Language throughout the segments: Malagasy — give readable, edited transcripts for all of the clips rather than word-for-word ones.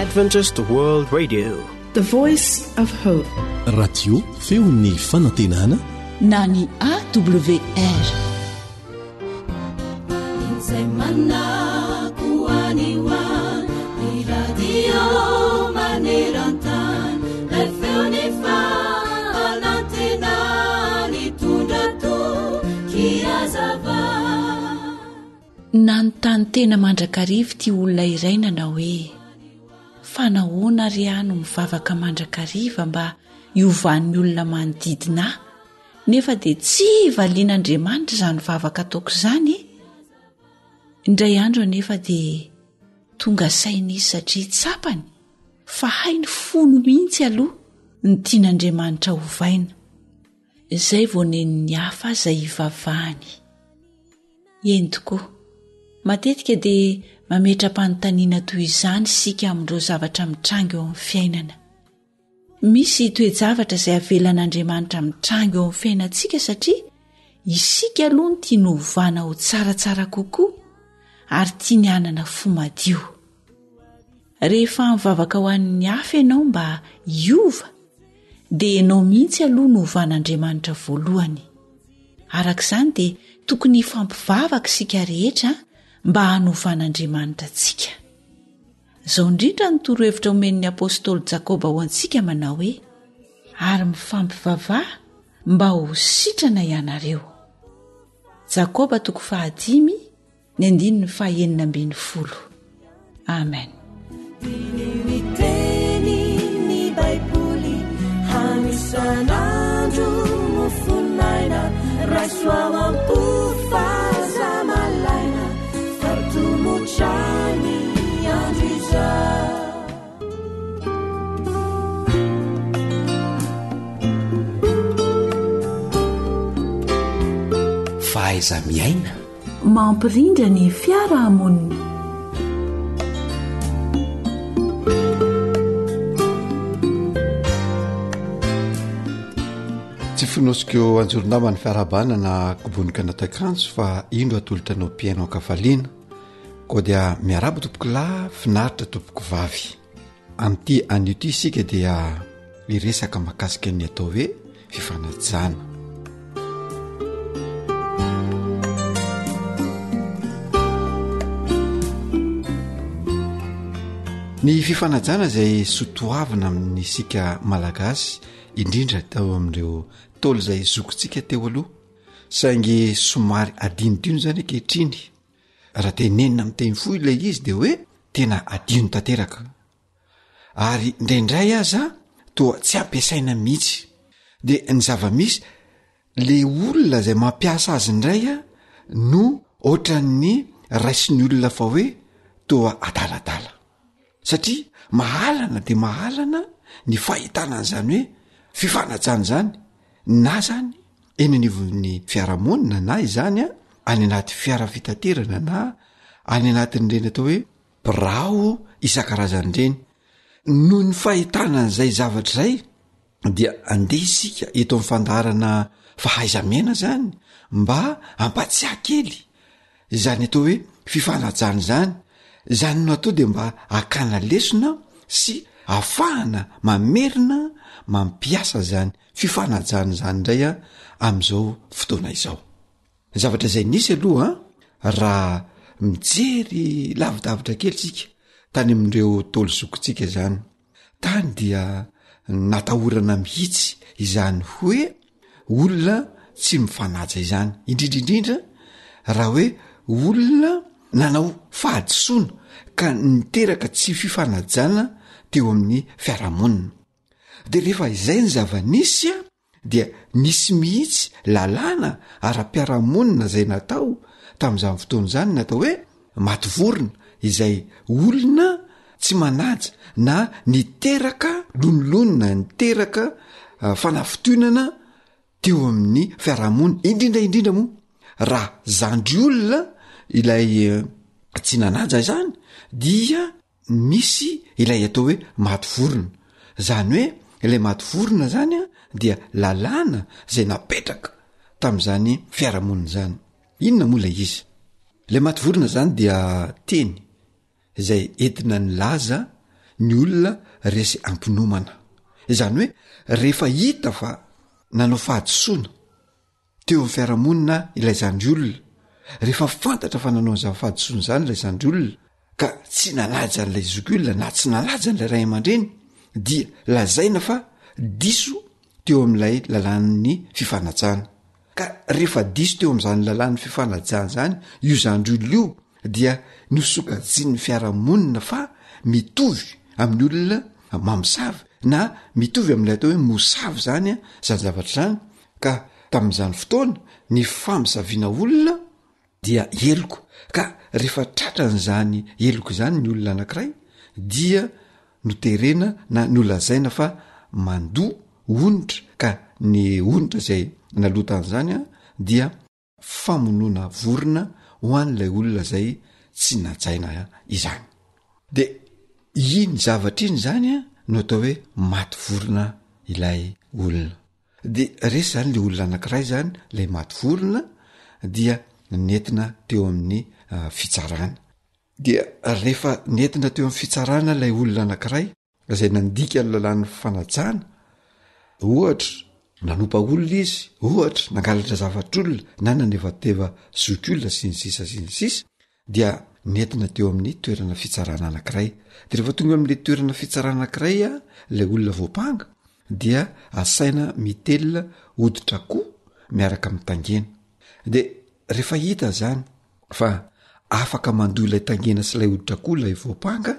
Adventist World Radio. The Voice of Hope. Radio feon'ny fanantenana na ny AWR. Izay manako any ho any, ny radio maneran-tany, ilay feon'ny fanantenana nitondra toky hazava. Nanontany tena mandrakariva ity olona iray nanao hoe, Fa nahoana àry aho no mivavaka mandrakariva mba hiovan'ny olona manodidina ahy, nefa dia tsy valian'Andriamanitra izany vavaka ataoko izany e? Indray andro anefa dia tonga saina izy satria tsapany fa hay ny fony mihitsy aloha no tian'Andriamanitra hovaina, izay vao nen'ny hafa aza hivavahany. Eny tokoa. Matetika dia mametra-panontaniana toy izany isika amin'ireo zavatra mitranga eo amin'ny fiainana. Misy toe-javatra izay avelan'Andriamanitra mitranga eo amin'ny fiainantsika satria isika aloha no tiany hovana ho tsaratsara kokoa ary tiany hanana fo madio. Rehefa mivavaka ho an'ny hafa ianao mba hiova dia ianao mihitsy aloha no hovan'Andriamanitra voalohany. Araka izany dia tokony hifampivavaka isika rehetra mba hanovan'Andriamanitra antsika. Izao indrindra no torohevitra omen'ny apostoly Jakoba ho antsika manao hoe, Ary mifampivavaha mba ho sitrana ianareo. Jakoba toko fahadimy ny andininy faha-16. Amen. Diniho ny tenin'ny Baiboly hano isan'andro mofon'aina raiso ao am-po fa aza malaina fa tomotra ny andro izao. Fahaiza-miaina. Mampirindra ny fiarahamonina. Tsy fonosiko anjoron-damba ny fiarahabana na kobonika natakanjo fa indro atolotra anao mpihaino an-kafaliana. Koa dia miarahaba tompoko lahy, finaritra tompoko vavy. Amin'ity anio ity isika dia hiresaka mahakasika ny atao hoe fifanajana. Ny fifanajana izay sotoavina amin'ny isika malagasy indrindra tao amin'ireo taolo izay zokintsika teo aloha saingy somary adinodino izany ankehitriny Raha tenenina amin'ny teny fohy ilay izy de hoe tena adino tanteraka ary indraindray aza toa tsy ampiasaina mihitsy de ny zava-misy le olona zay mampiasa azy indray a no ohatran'ny raisin'ny olona fa hoe toa adaladala satria mahalana de mahalana ny fahitana an'izany hoe fifanajana izany na zany eny anivon'ny fiarahamonina na izany a any anaty fiara fitaterana na any anatin'ireny atao hoe birao isan-karazany ireny. Noho ny fahitana an'izay zavatra izay dia andeha isika eto amin'ny fandaharana fahaiza-miaina zany mba hampatsiahy kely izany atao hoe fifanajana izany, izany no atao de mba hakana lesona sy afahana mamerina mampiasa zany fifanajana izany indray a am'izao fotoana izao. Ny zavatra izay nisy aloha raha mijery lavidavitra kely tsika tany amin'ireo taolo zokintsika izany, tany dia natahorana mihitsy izany hoe olona tsy mifanaja izany, indrindra indrindra raha hoe olona nanao fahadisoana ka niteraka tsy fifanajana teo amin'ny fiarahamonina. De rehefa izay ny zava-nisy a dia nisy mihitsy lalàna ara-piarahamonina zay natao tamin'izany fotoana izany natao hoe maty vorona izay olona tsy manaja na niteraka lonilonina niteraka ah, fanafitonana teo amin'ny fiarahamonina indrindra indrindra moa raha zandry olona ilay eh, tsy nanaja izany dia misy ilay atao hoe maty vorona, zany hoe ilay maty vorona zany a dia lalàna zay napetraka tam'zany fiarahamonina zany. Inona moa ilay izy? Ilay maty vorona zany dia teny izay entina nilaza. ny olona resy ampinomana. Izany hoe rehefa hita fa nanao fahadisoana teo amin'ny fiarahamonina ilay zandry olona, rehefa fantatra fa nanao an'izany fahadisoana izany ilay zandry olona ka tsy nanaja an'ilay zoky olona na tsy nanaja an'ilay ray aman-dreny dia lazaina fa diso teo amin'ilay lalàn'ny fifanajana. Ka rehefa diso teo amin'izany lalàn'ny fifanajana izany io zandry olona io dia nosokajian'ny fiarahamonina fa mitovy amin'ny olona mamosavy na mitovy amin'ilay atao hoe mosavy zany zany zavatra izany ka tamin'izany fotoana ny famosaviana olona dia heloka ka rehefa tratran'izany heloka izany ny olona anankiray dia noterena na nolazaina fa mandoa onitra ka ny onitra izay naloa tan'izany a dia famonoana vorona ho an'ilay olona zay tsy najaina izany. De iny zavatra iny zany a no atao hoe maty vorona ilay olona. De resy zany le olona anankiray zany lay maty vorona dia nentina teo amin'ny fitsarana. Dia rehefa nentina teo amin'ny fitsarana ilay olona anankiray izay nandika ny lalàn'ny fanajana, ohatra nanompa olona izy, ohatra nangalatra zavatr'olona na nanevateva zokiolona sy ny sisa sy ny sisa dia nentina teo amin'ny toerana fitsarana anankiray. De rehefa tonga amin'le toerana fitsarana anankiray a lay olona voampanga dia asaina mitelina hoditra akoho miaraka amin'ny tangena. De rehefa hita zany fa afaka mandoa ilay tangena sy ilay hoditra akoho ilay voampanga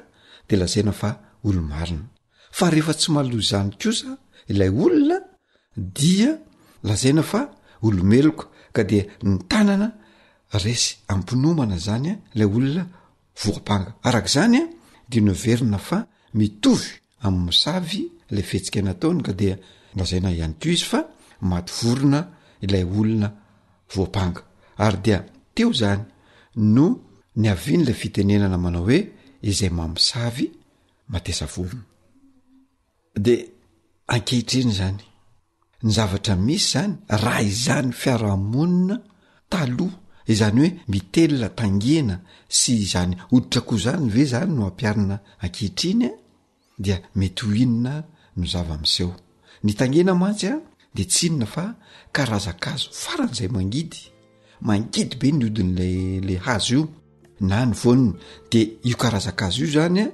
de lazaina fa olo-marina. Fa rehefa tsy mahaloa izany kosa ilay olona dia lazaina fa olo-meloka ka dia ny tanana resy ampinomana zany a ilay olona voampanga. Araka izany a dia noheverina fa mitovy amin'ny mosavy ilay fihetsika nataony ka dia lazaina ihany koa izy fa maty vorona ilay olona voampanga. Ary dia teo zany no niavian'ilay fitenenana manao hoe izay mamosavy matesa vorona. De ankehitriny zany, ny zavatra misy zany raha izany fiarahamonina taloha izany hoe mitelina tangena sy izany hoditra akoho zany ve zany no ampiharina ankehitriny a dia mety ho inona no zava-miseho. Ny tangena mantsy a de tsy inona fa karazan-kazo faran'izay mangidy, mangidy be ny hodin'lay le hazo io na ny voaniny de io karazan-kazo io zany a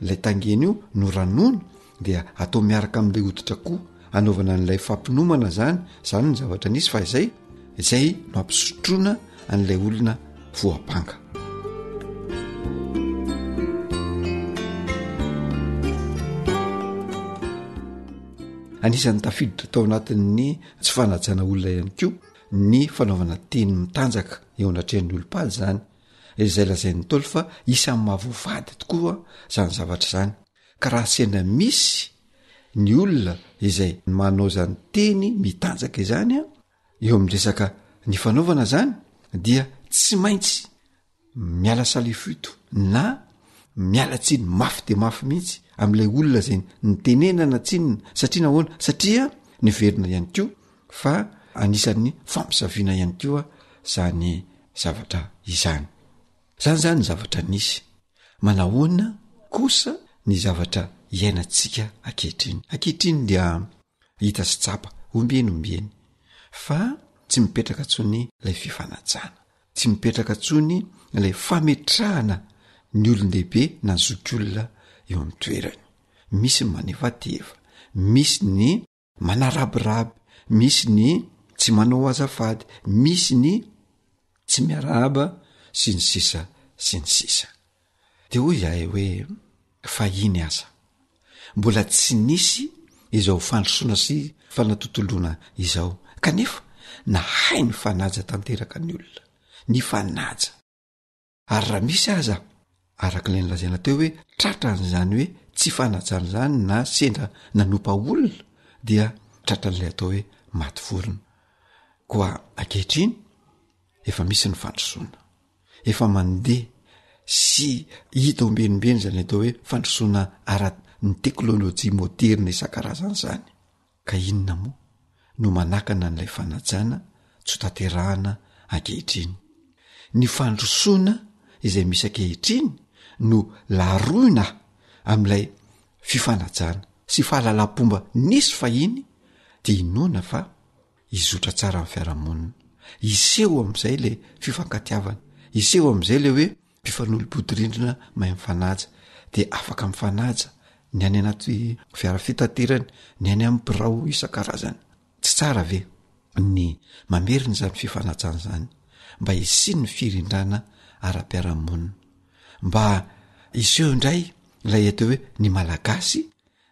lay tangena io no ranona dia atao miaraka amin'ilay hoditra akoho anaovana an'ilay fampinomana zany, zany ny zavatra nisy fa izay izay no ampisotroana an'ilay olona voampanga. Anisan'ny tafiditra tao anatin'ny tsy fanajana olona ihany koa ny fanaovana teny mitanjaka eo anatrehan'ny olom-pady zany, izay lazain'ny Ntaolo fa isan'ny mahavoafady tokoa zany zavatra izany. Ka raha sendra misy ny olona izay manao izany teny mitanjaka izany an, eo amin'ny resaka ny fanaovana zany dia tsy maintsy miala salefoto na miala tsiny mafy de mafy mihitsy am'ilay olona zay nitenenana tsinona satria nahoana satria niverina ihany koa fa anisan'ny fampisaviana ihany koa zany zavatra izany zany zany ny zavatra nisy manahoana kosa ny zavatra iainantsika ankehitriny ankehitriny dia hita sy tsapa ombieny ombieny fa tsy mipetraka ntsony ilay fifanajana, tsy mipetraka ntsony ilay fametrahana ny olon-dehibe na ny zokiolona eo amin'ny toerany. Misy ny manevateva, misy ny manarabiraby, misy ny tsy manao azafady, misy ny tsy miarahaba sy ny sisa sy ny sisa. De hoy izahay hoe fahiny aza mbola tsy nisy izao fandrosoana sy fanatontoloana izao kanefa nahay nifanaja tanteraka ny olona, nifanaja. Ary raha misy aza araka ilay nolazaina teo hoe tratran'izany hoe tsy fanajana izany na sendra nanompa olona dia tratran'ilay atao hoe maty vorona. Koa ankehitriny efa misy ny fandrosoana. Efa mandeha sy hita ombienimbeny izany atao hoe fandrosoana ara ny teknolojia moderina isan-karazany izany. Ka inona moa no manakana an'ilay fanajana tsy ho tanterahana ankehitriny? Ny fandrosoana izay misy ankehitriny no laroina amin'ilay. fifanajana sy fahalalam-pomba nisy fahiny dia inoana fa hizotra tsara ny fiarahamonina, hiseho amin'izay le fifankatiavana, hiseho amin'izay le hoe mpifanolo-bodirindrina mahay mifanaja, de afaka mifanaja ny any anaty fiara fitaterana, ny any amin'ny birao isan-karazany. Tsy tsara ve ny mamerina izany fifanajana izany mba hisian'ny firindrana ara-piarahamonina, mba hiseho indray ilay atao hoe ny Malagasy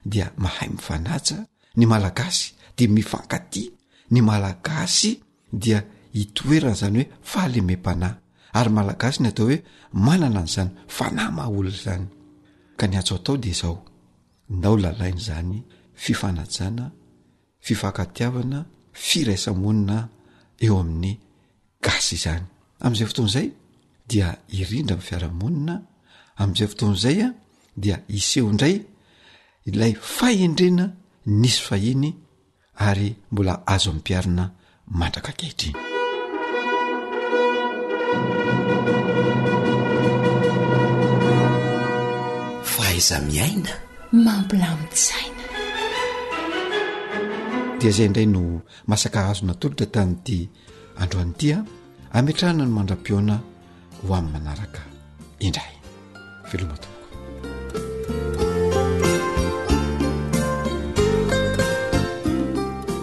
dia mahay mifanaja, ny Malagasy dia mifankatia, ny Malagasy dia itoerana izany hoe fahalemem-panahy, ary Malagasy ny atao hoe manana an'izany fanahy maha olona izany. Ka ny antso atao dia izao, ndao lalaina izany fifanajana, fifankatiavana, firaisamonina eo amin'ny gasy izany. Amin'izay fotoana izay dia hirindra ny fiarahamonina, amin'izay fotoana izay a dia hiseho indray ilay fahendrena nisy fahiny ary mbola azo ampiharina mandraka ankehitriny. Fahaiza-miaina. Mampilamin-tsaina. Dia izay indray no masaka azo natolotra tamin'ity androany ity a ametrahana ny mandra-pihaona ho amin'ny manaraka indray. Veloma tompoko.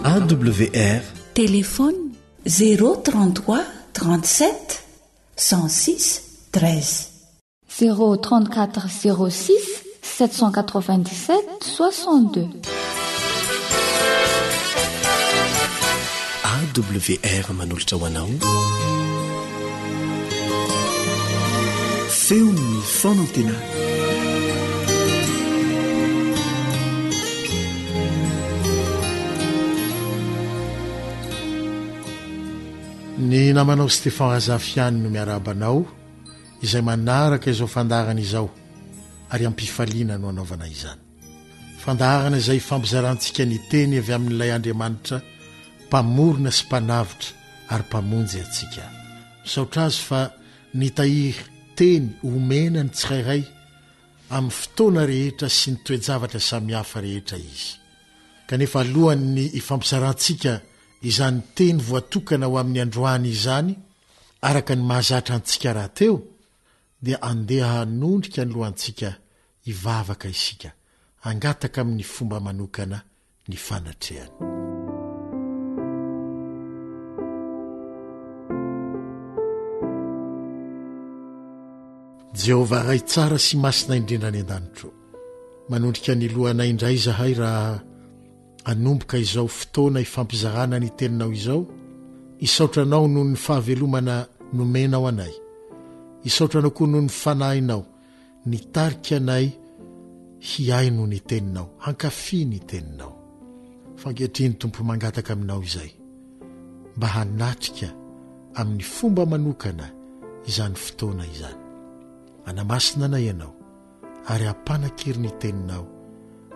AWR Téléphone 033 37 106 13. 0 34 06 797 62. AWR manolotra ho anao Feon'ny fanantenana. Ny namanao Stephan Razafy ihany no miarahaba anao izay manaraka izao fandaharana izao ary am-pifaliana no anaovana izany. Fandaharana izay ifampizarantsika ny teny avy amin'ilay Andriamanitra Mpamorona sy Mpanavotra ary Mpamonjy antsika. Misaotra Azy fa nitahiry teny omena ny tsirairay amin'ny fotoana rehetra sy ny toe-javatra samihafa rehetra Izy. Kanefa alohan'ny hifampizarantsika izany teny voatokana ho amin'ny androany izany, araka ny mahazatra antsika rahateo, dia andeha hanondrika ny lohantsika hivavaka isika, hangataka amin'ny fomba manokana ny fanatrehany. Jehovah Ray tsara sy masina indrindra any an-danitro, manondrika ny lohanay indray izahay raha hanomboka izao fotoana ifampizarana ny teninao izao, hisaotra anao noho ny fahavelomana nomenao anay, hisaotra anao koa noho ny fanahinao nitarika anay hihaino ny teninao, hankafy ny teninao. Fa ankehitriny Tompo mangataka aminao izay mba hanatrika amin'ny fomba manokana izany fotoana izany. Anamasina anay ianao ary hampanan-kery ny teninao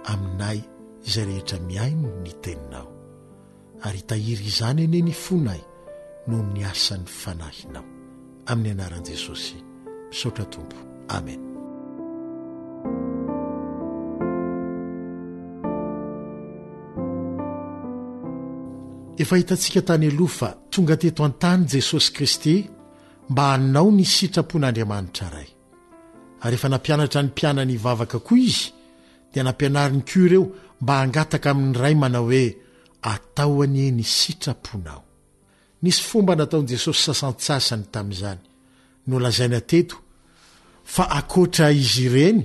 aminay izay rehetra mihaino ny teninao. Ary hitahiry izany anie ny fonay noho ny asan'ny Fanahinao. Amin'ny anaran'i Jesosy. Misaotra Tompo. Amen. Efa hitantsika tany aloha fa tonga teto an-tany Jesosy Kristy mba hanao ny sitrapon'Andriamanitra Ray. Ary efa nampianatra ny mpianany hivavaka koa Izy, dia nampianariny koa ireo mba hangataka amin'ny Ray manao hoe, Atao anie ny sitraponao. Nisy fomba nataon'i Jesosy sasantsasany tamin'izany. Nolazaina teto fa ankoatra izy ireny,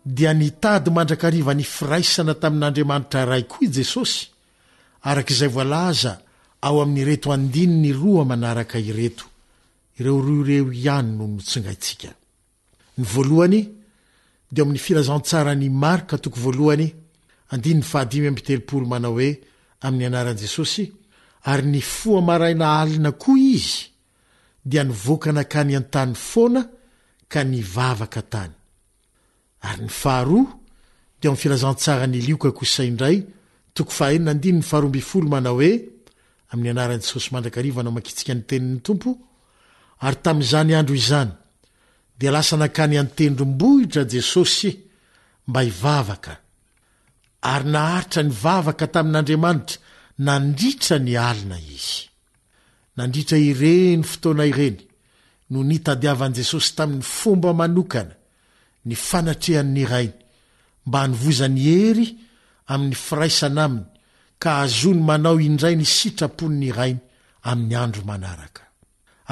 dia nitady mandrakariva ny firaisana tamin'Andriamanitra Ray koa i Jesosy, araka izay voalaza ao amin'ireto andininy roa manaraka ireto. Ireo roa ireo ihany no notsongaintsika. Ny voalohany dia ao amin'ny Filazantsaran'i Marka toko voalohany andininy fahadimy amby telopolo manao hoe amin'ny anaran'i Jesosy, ary nifoha maraina alina koa izy dia nivoaka nankany an-tany foana ka nivavaka tany. Ary ny faharoa dia ao amin'ny Filazantsaran'i Lioka kosa indray, toko fahaenina andininy faharoa ambin'ny folo manao hoe, Amin'ny anaran'i Jesosy mandrakariva no amakintsika ny tenin'ny Tompo, ary tamin'izany andro izany dia lasa nankany an-tendrombohitra Jesosy. mba hivavaka, ary naharitra nivavaka tamin'Andriamanitra nandritra ny alina izy. Nandritra ireny fotoana ireny no nitadiavan'i Jesosy tamin'ny fomba manokana ny fanatrehan'ny Rainy mba hanovozany hery amin'ny firaisana aminy ka hahazoany manao indray ny sitrapon'ny Rainy amin'ny andro manaraka.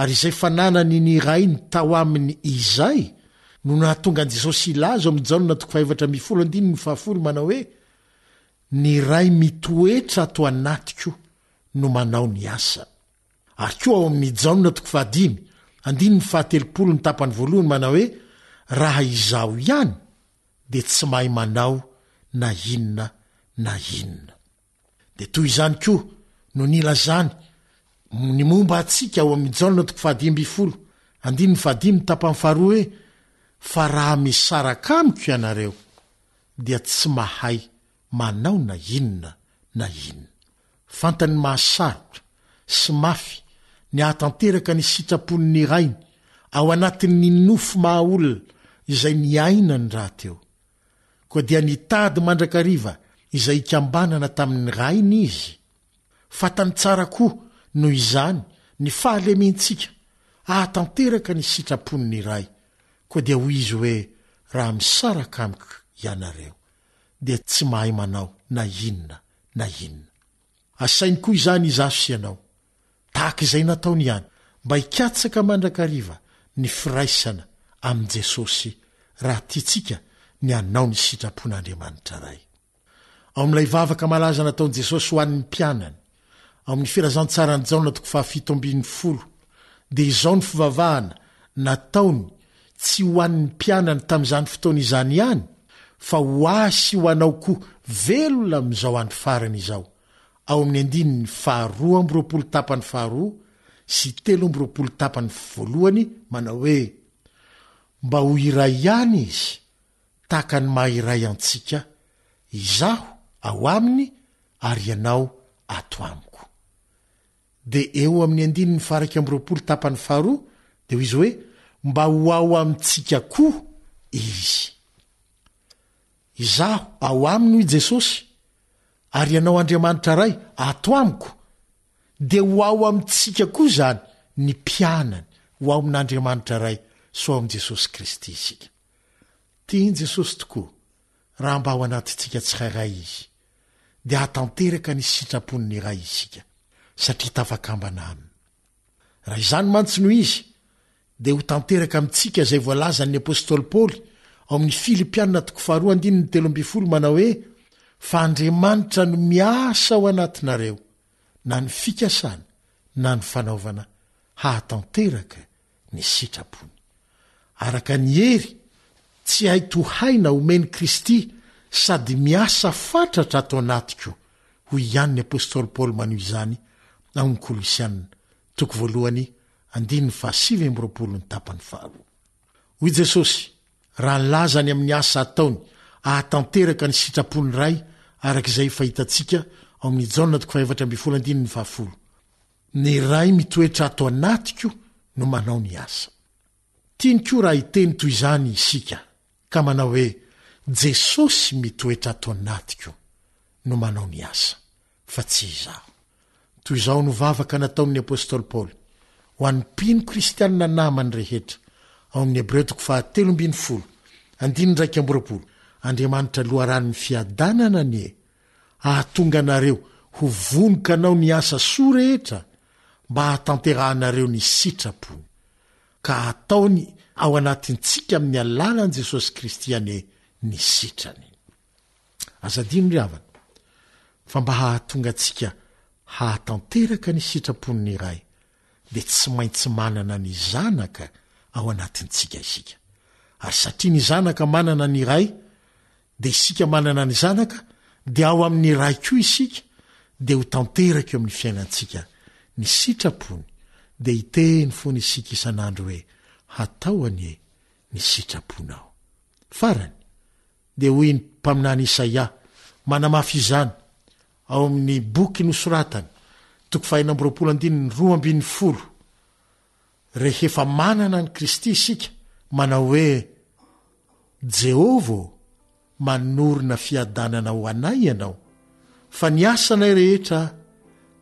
Ary izay fananany ny Rainy tao aminy izay no nahatonga an'i Jesosy hilaza ao amin'ny Jaona toko faha-14 andininy fahafolo manao hoe, Ny Ray mitoetra ato anatiko no manao ny asa. Ary koa ao amin'ny Jaona toko fahadimy, andininy fahatelopolo ny tapany voalohany manao hoe, Raha izaho ihany dia tsy mahay manao na inona na inona. Dia toy izany koa no nilazany ny momba antsika ao amin'ny Jaona toko fahadiambifolo, andininy fahadimy ny tapany faharoa hoe, Fa raha misaraka amiko ianareo dia tsy mahay manao na inona na inona. Fantany ny maha-sarotra sy mafy ny hahatanteraka ny sitrapon'ny Rainy ao anatin'ny nofo maha-olona izay niainany rahateo. Koa dia nitady mandrakariva izay hikambanana tamin'ny Rainy izy. Fantany tsara koa, noho izany, ny fahalementsika hahatanteraka ny sitrapon'ny Ray. Koa dia hoy izy hoe, Raha misaraka amiko ianareo, dia tsy mahay manao na inona na inona. Asainy koa izany izaho sy ianao, tahaka izay nataony ihany, mba hikatsaka mandrakariva ny firaisana amin'i Jesosy raha tiantsika ny hanao ny sitrapon'Andriamanitra Ray. Ao amin'ilay vavaka malaza nataon'i Jesosy ho an'ny mpianany, ao amin'ny Filazantsaran'i Jaona toko fahafito ambin'ny folo, dia izao ny fivavahana nataony tsy ho an'ny mpianany tamin'izany fotoana izany ihany, fa ho ahy sy ho anao koa velona amin'izao andro farany izao, ao amin'ny andininy faharoa amby roapolo tapany faharoa sy 23 tapany voalohany manao hoe, Mba ho iray ihany izy, tahaka ny maha iray antsika, izaho ao aminy ary ianao ato amiko. Dia eo amin'ny andininy faha-21 tapany faharoa dia hoy izy hoe, Mba ho ao amintsika koa izy. Izaho ao aminy hoy Jesosy, ary ianao Andriamanitra Ray ato amiko, dia ho ao amintsika koa izany ny mpianany, ho ao amin'Andriamanitra Ray sy ho ao amin'i Jesosy Kristy isika. Tian'i Jesosy tokoa raha mba ao anatintsika tsirairay Izy, dia hahatanteraka ny sitrapon'ny Ray isika, satria tafakambana Aminy. Raha izany mantsy no izy, dia ho tanteraka amintsika izay voalazan'ny apostoly Paoly ao amin'ny Filipiana toko faharoa andininy 13 manao hoe, Fa Andriamanitra no miasa ao anatinareo, na ny fikasana na ny fanaovana hahatanteraka ny sitrapony. Araka ny hery tsy hay tohaina omen'i Kristy sady miasa fatratra ato anatiko, hoy ihany ny apostoly Paoly manohy izany ao amin'ny Kolosiana, toko voalohany, andininy fahasivy amby roapolo ny tapany faharoa. Hoy Jesosy, raha nilaza ny amin'ny asa ataony hahatanteraka ny sitrapon'ny Ray araka izay efa hitantsika ao amin'ny Jaona toko faha-14 andininy fahafolo, Ny Ray mitoetra ato anatiko no manao ny asa. Tiany koa raha hiteny toy izany isika, ka manao hoe, Jesosy mitoetra ato anatiko no manao ny asa, fa tsy izaho. Toy izao no vavaka nataon'ny apostoly Paoly ho an'ny mpino kristianina namany rehetra, ao amin'ny Hebreo toko fahatelo ambin'ny folo, andininy 21, Andriamanitra loharanon'ny fiadanana anie hahatonga anareo ho vonon-kanao ny asa soa rehetra mba hahatanterahanareo ny sitrapony, ka hataony ao anatintsika amin'ny alalan'i Jesosy Kristy anie ny sitrany. Aza adino ry havana, fa mba hahatonga antsika hahatanteraka ny sitrapon'ny Ray, dia tsy maintsy manana ny Zanaka ao anatintsika isika. Ary satria ny Zanaka manana ny Ray, dia isika manana ny Zanaka, dia ao amin'ny Ray koa isika, dia ho tanteraka eo amin'ny fiainantsika ny sitrapony, dia hiteny foana isika isan'andro hoe, Hatao anie ny sitraponao. Farany, dia hoy ny mpaminany Isaia, manamafy izany, ao amin'ny boky nosoratany, toko faha-26 andininy 12, Rehefa manana an'i Kristy isika, manao hoe, Jehovah ô, Manorina fiadanana ho anay Ianao, fa ny asanay rehetra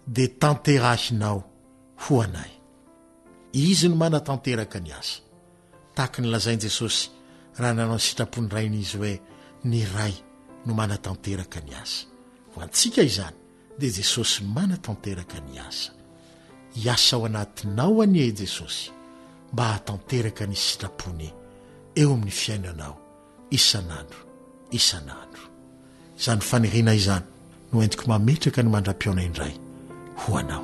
dia tanterahinao ho anay. Izy no manatanteraka ny asa. Tahaka ny lazain'i Jesosy raha nanao ny sitrapon'ny Rainy Izy hoe, Ny Ray no manatanteraka ny asa. Ho antsika izany dia Jesosy manatanteraka ny asa. Hiasa ao anatinao anie i Jesosy mba hahatanteraka ny sitrapony eo amin'ny fiainanao isan'andro isan'andro. Izany faniriana izany no entiko mametraka ny mandra-pihaona indray ho anao.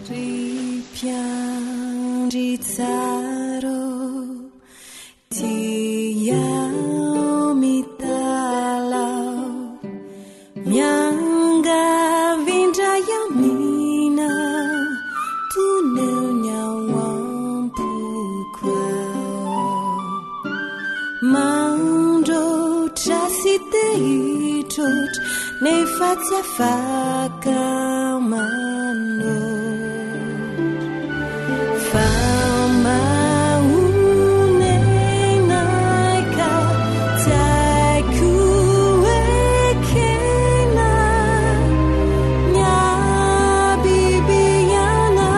Ry mpiandry tsara ô, Tia mitalaho, miangavy indray amina, toneo ny ao am-poko ao. Mandroatra sy te hitroatra, nefa tsy afaka manoatra. Fa mahonena ahy ka tsy haiko ekena ny habibiana,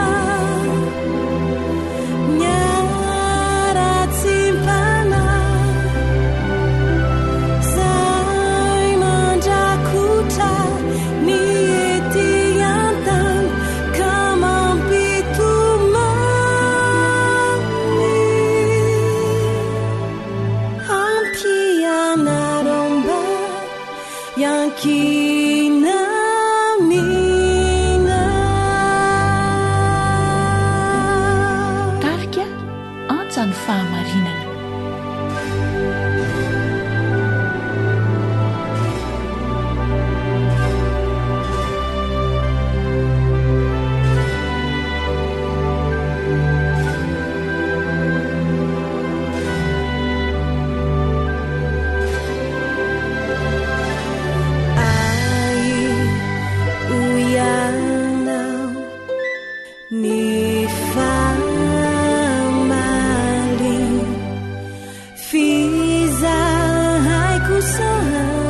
ny haratsiam-panahy izay mandrakotra ny ety an-tany ka mampitomany. Ampianaro mba hiankina amina. Tarika Antsa ny fahamarinana. Ny famaly f'izahay kosa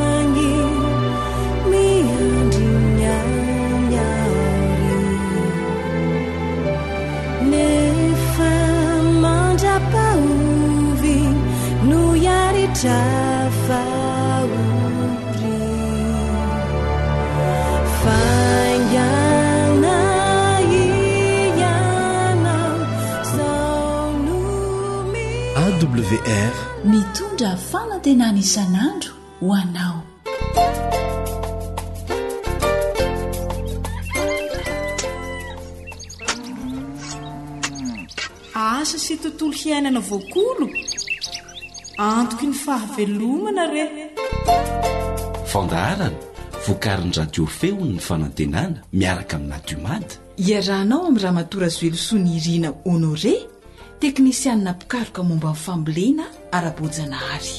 ange miandry ny any aoriana. Nefa mandra-pahovy no hiaritra fahoriana. Faingana ianao zao no AWR Mitondra fanantenana isan'andro ho anao. Asa sy tontolo hiainana voakolo? Antoky ny fahavelomana re! Fandaharana vokarin'ny Radio Feon'ny Fanantenana miaraka amin'ny Nadiomad. Iarahanao amin'i Ramatoa Razoelosoa Nirina Honoré, teknisianina mpikaroka momba ny fambolena ara-boajanahary.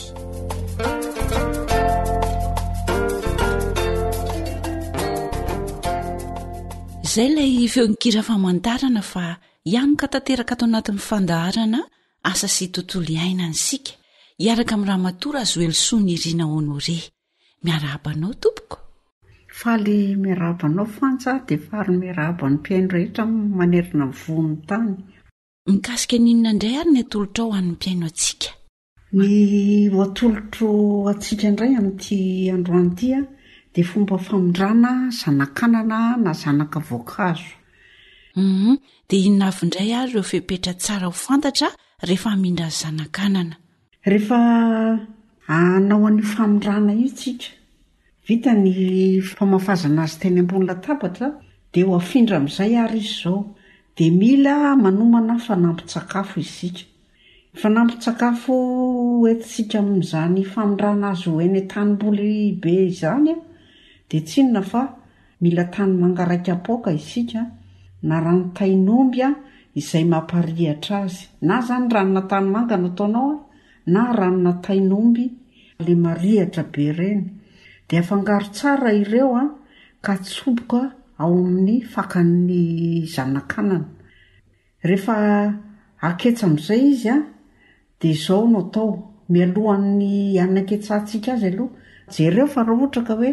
Izay ilay feon-kira famantarana fa Hianoka tanteraka ato anatin'ny fandaharana Asa sy Tontolo Iainana isika, hiaraka amin'i Ramatoa Razoelisoa Nirina Honoré. Miarahaba anao tompoko. Faly miarahaba anao Fanja dia faly miarahaba ny mpihaino rehetra manerana ny vohon'ny tany. Mikasika ny inona indray ary ny atolotrao ho an'ny mpihaino antsika? Ny ho atolotro antsika indray amin'ity androany ity dia fomba famindrana zanak'anana na zanaka voankazo. Hum, dia inona avy indray ary ireo fepetra tsara ho fantatra rehefa hamindra zanak'anana? Rehefa hanao an'io famindrana io tsika, vita ny famafazana azy teny ambony latabatra dia ho afindra amin'izay ary izy izao, dia mila manomana fanampin-tsakafo isika. Fanampin-tsakafo hoentintsika amin'izany famindrana azy ho eny an-tanimboly be izany dia tsy inona fa mila tanimanga raika-poaka isika na ranon-tain'omby izay mamparihatra azy. Na izany ranona tanimanga no ataonao na ranona tain'omby ilay marihatra be ireny. Dia afangaro tsara ireo ka atsoboka. ao amin'ny fakan'ny zanak'anana. Rehefa aketsa amin'izay izy an, dia izao no atao, mialohan'ny hanaketsantsika azy aloha, jereo fa raha ohatra ka hoe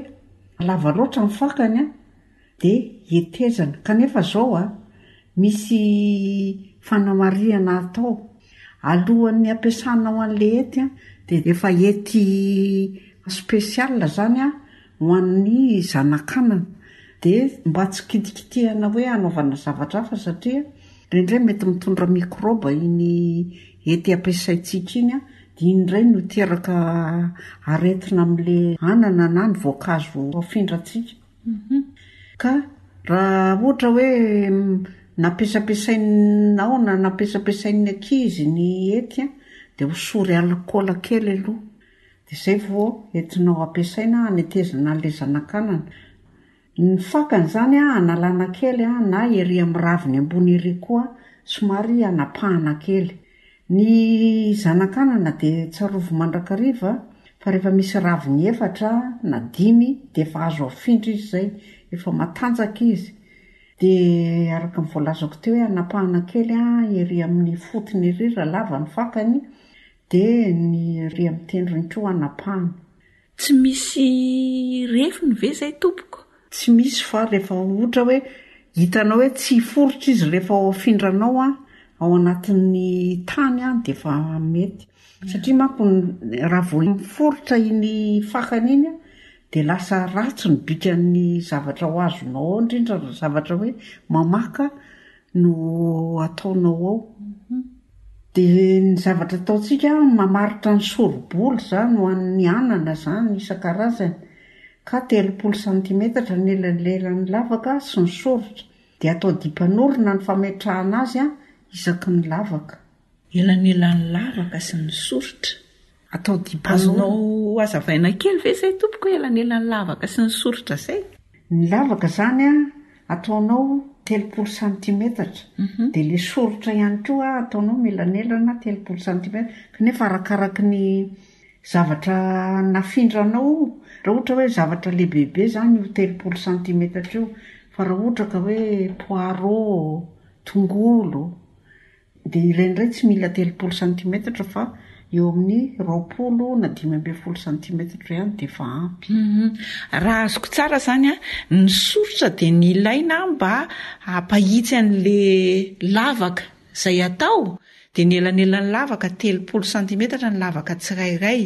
lava loatra ny fakany an, dia hetezana. Kanefa izao an, misy fanamarihana atao, alohan'ny hampiasanao an'ilay hety an, dia efa hety spécial izany an, ho an'ny zanak'anana. Dia mba tsy kitikitihana hoe hanaovana zavatra hafa satria indraindray mety mitondra mikraoba iny hety ampiasaintsika iny an, dia iny indray no hiteraka aretina amin'ilay anana na ny voankazo afindrantsika. Ka raha ohatra hoe nampiasampiasainao na nampiasampiasain'ny ankizy ny hety an, dia hosory alikaola kely aloha. Dia izay vao entinao ampiasaina hanetezana an'ilay zanak'anana. Ny fakany izany analana kely na ery amin'ny raviny ambony ery koa somary anapahana kely. Ny zanak'anana dia tsarovy mandrakariva fa rehefa misy raviny efatra na dimy dia efa azo afindra izy izay, efa matanjaka izy. Dia araka ny voalazako teo hoe anapahana kely ery amin'ny fotony ery raha lava ny fakany Dia ny ery amin'ny tendrony koa anapahana. Tsy misy refiny ve izay tompoko? Tsy misy fa rehefa ohatra hoe hitanao hoe tsy hiforitra izy rehefa ao afindranao an, ao anatin'ny tany an dia efa mety. Satria manko raha vao miforitra iny fakany iny an dia lasa ratsy ny bikan'ny zavatra ho azonao ao, indrindra raha zavatra hoe mamaka no ataonao ao. Dia ny zavatra ataontsika, mamaritra ny sori-bolo izany ho an'ny anana izany isan-karazany, ka 30 santimetatra ny elanelan'ny lavaka sy ny soritra. Dia atao dipanorona ny fametrahana azy isaky ny lavaka. Elanelan'ny lavaka sy ny soritra. Atao dipanorona. Azonao hazavaina kely ve izay tompoko hoe elanelan'ny lavaka sy ny soritra izay? Ny lavaka izany an, ataonao 30 santimetatra, dia ilay soritra ihany koa ataonao mielanelana 30 santimetatra, kanefa arakaraky ny zavatra nafindranao io, raha ohatra hoe zavatra lehibebe izany io 30 santimetatra io, fa raha ohatra ka hoe poireau, tongolo, Dia ireny indray tsy mila 30 santimetatra fa eo amin'ny 20 na 15 santimetatra ihany dia efa ampy. Raha azoko tsara izany an, ny soritra dia ny ilaina mba hampahitsy an'le lavaka izay atao, dia ny elanelan'ny lavaka 30 santimetatra ny lavaka tsirairay,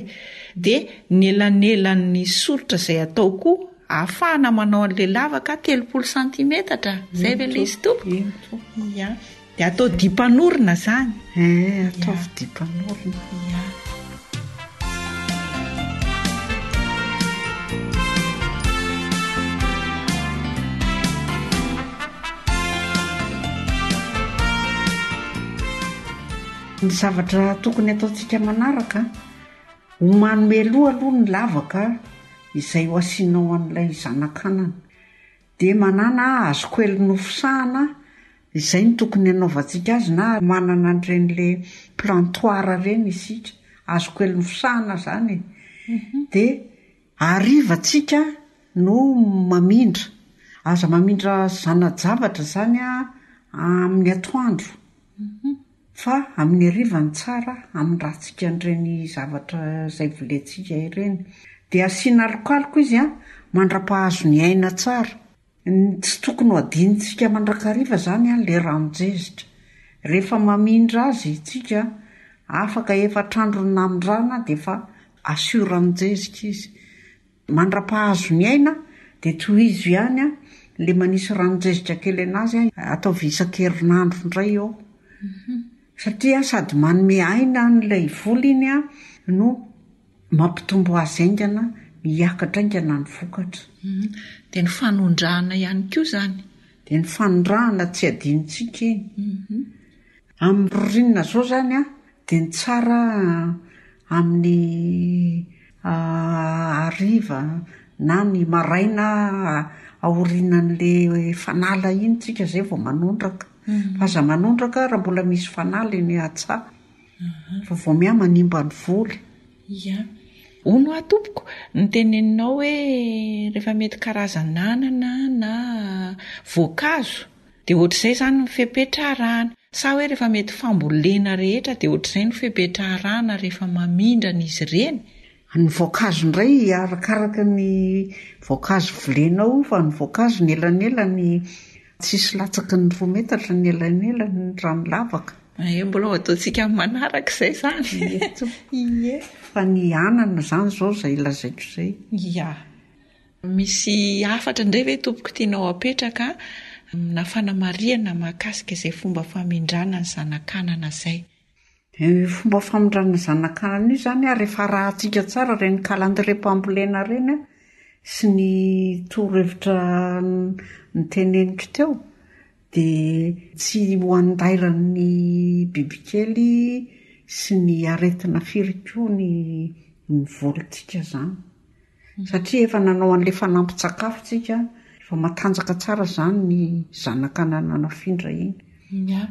dia ny elanelan'ny soritra izay atao koa ahafahana manao an'le lavaka 30 santimetatra, izay ve ilay izy tompoko? Eny tompoko. Ia. Dia atao dipanorona zany? Eh, ataovy dipanorona. Ia. Ny zavatra tokony ataontsika manaraka, omano mialoha aloha ny lavaka izay ho asianao an'ilay zanak'anana. Dia manana hazokoely nofisahana, izay no tokony hanaovantsika azy na manana an'ireny le plantoir ireny isika, hazokoely nofisahana izany e. Dia hariva tsika no mamindra, aza mamindra zana-javatra izany amin'ny atoandro. Fa amin'ny hariva no tsara hamindrantsika an'ireny zavatra izay volentsika ireny. Dia asiana alokaloka izy an, mandra-pahazo ny aina tsara. Ny tsy tokony ho adinontsika mandrakariva izany an, ilay ranon-jezika. Rehefa mamindra azy isika, afaka efatra andro namindrana dia efa asio ranon-jezika izy. Mandra-pahazo ny aina dia tohizo ihany an, le manisy ranon-jezika kely anazy an, ataovy isan-kerinandro indray eo. Satria sady manome aina an'ilay voly iny an, no mampitombo azy haingana, miakatra haingana ny vokatra. Dia ny fanondrahana ihany koa izany? Dia ny fanondrahana tsy adinontsika iny. Amin'ny ririnina zao zany an, dia ny tsara amin'ny hariva na ny maraina aorianan'le fanala iny tsika zay vao manondraka. Fa aza manondraka raha mbola misy fanala eny an-tsaha fa vao miha manimba ny voly. Ia. Hono hoa tompoko, ny teneninao hoe rehefa mety karazan'anana na voankazo dia ohatr'izay izany ny fepetra arahana, sa hoe rehefa mety fambolena rehetra dia ohatr'izay ny fepetra arahana rehefa mamindrana izy ireny? Ny voankazo indray arakaraka ny voankazo volenao io fa ny voankazo ny elanelany tsisy latsaky ny roa metatra ny elanelany raha ny lavaka. Ee, mbola ho ataontsika amin'ny manaraka izay izany. Ie tompoko. Ie. Fa ny anana izany izao izay lazaiko izay. Ia. Misy hafatra indray ve tompoko tianao apetraka na fanamarihana mahakasika izay fomba famindrana ny zanak'anana izay? Io fomba famindrana zanak'anana io izany an, rehefa arahantsika tsara ireny calendrier-pambolena ireny an, sy ny torohevitra noteneniko teo, dia tsy ho andairan'ny bibikely sy ny aretina firy koa ny ny volintsika izany. Satria efa nanao an'ilay fanampin-tsakafo tsika, efa matanjaka tsara izany ny zanak'anana nafindra iny. Ya.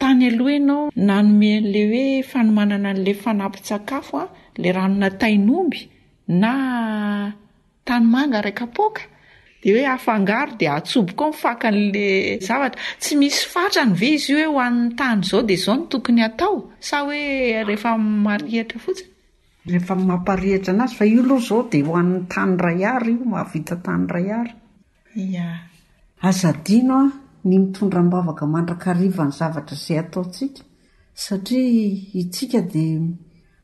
Tany aloha ianao nanome an'ilay hoe fanomanana an'ilay fanampin-tsakafo an, ilay ranona tain'omby na tanimanga iray kapoaka, dia hoe afangaro dia atsoboka ao ny fakan'ilay zavatra. Tsy misy fatrany ve izy io hoe ho an'ny tany izao dia izao no tokony hatao? Sa hoe rehefa marihitra fotsiny? Rehefa mamparehitra anazy fa io aloha izao dia ho an'ny tany iray ara io, mahavita tany iray ara. Ia. Aza adino an, ny mitondra am-bavaka mandrakariva ny zavatra izay ataontsika satria itsika dia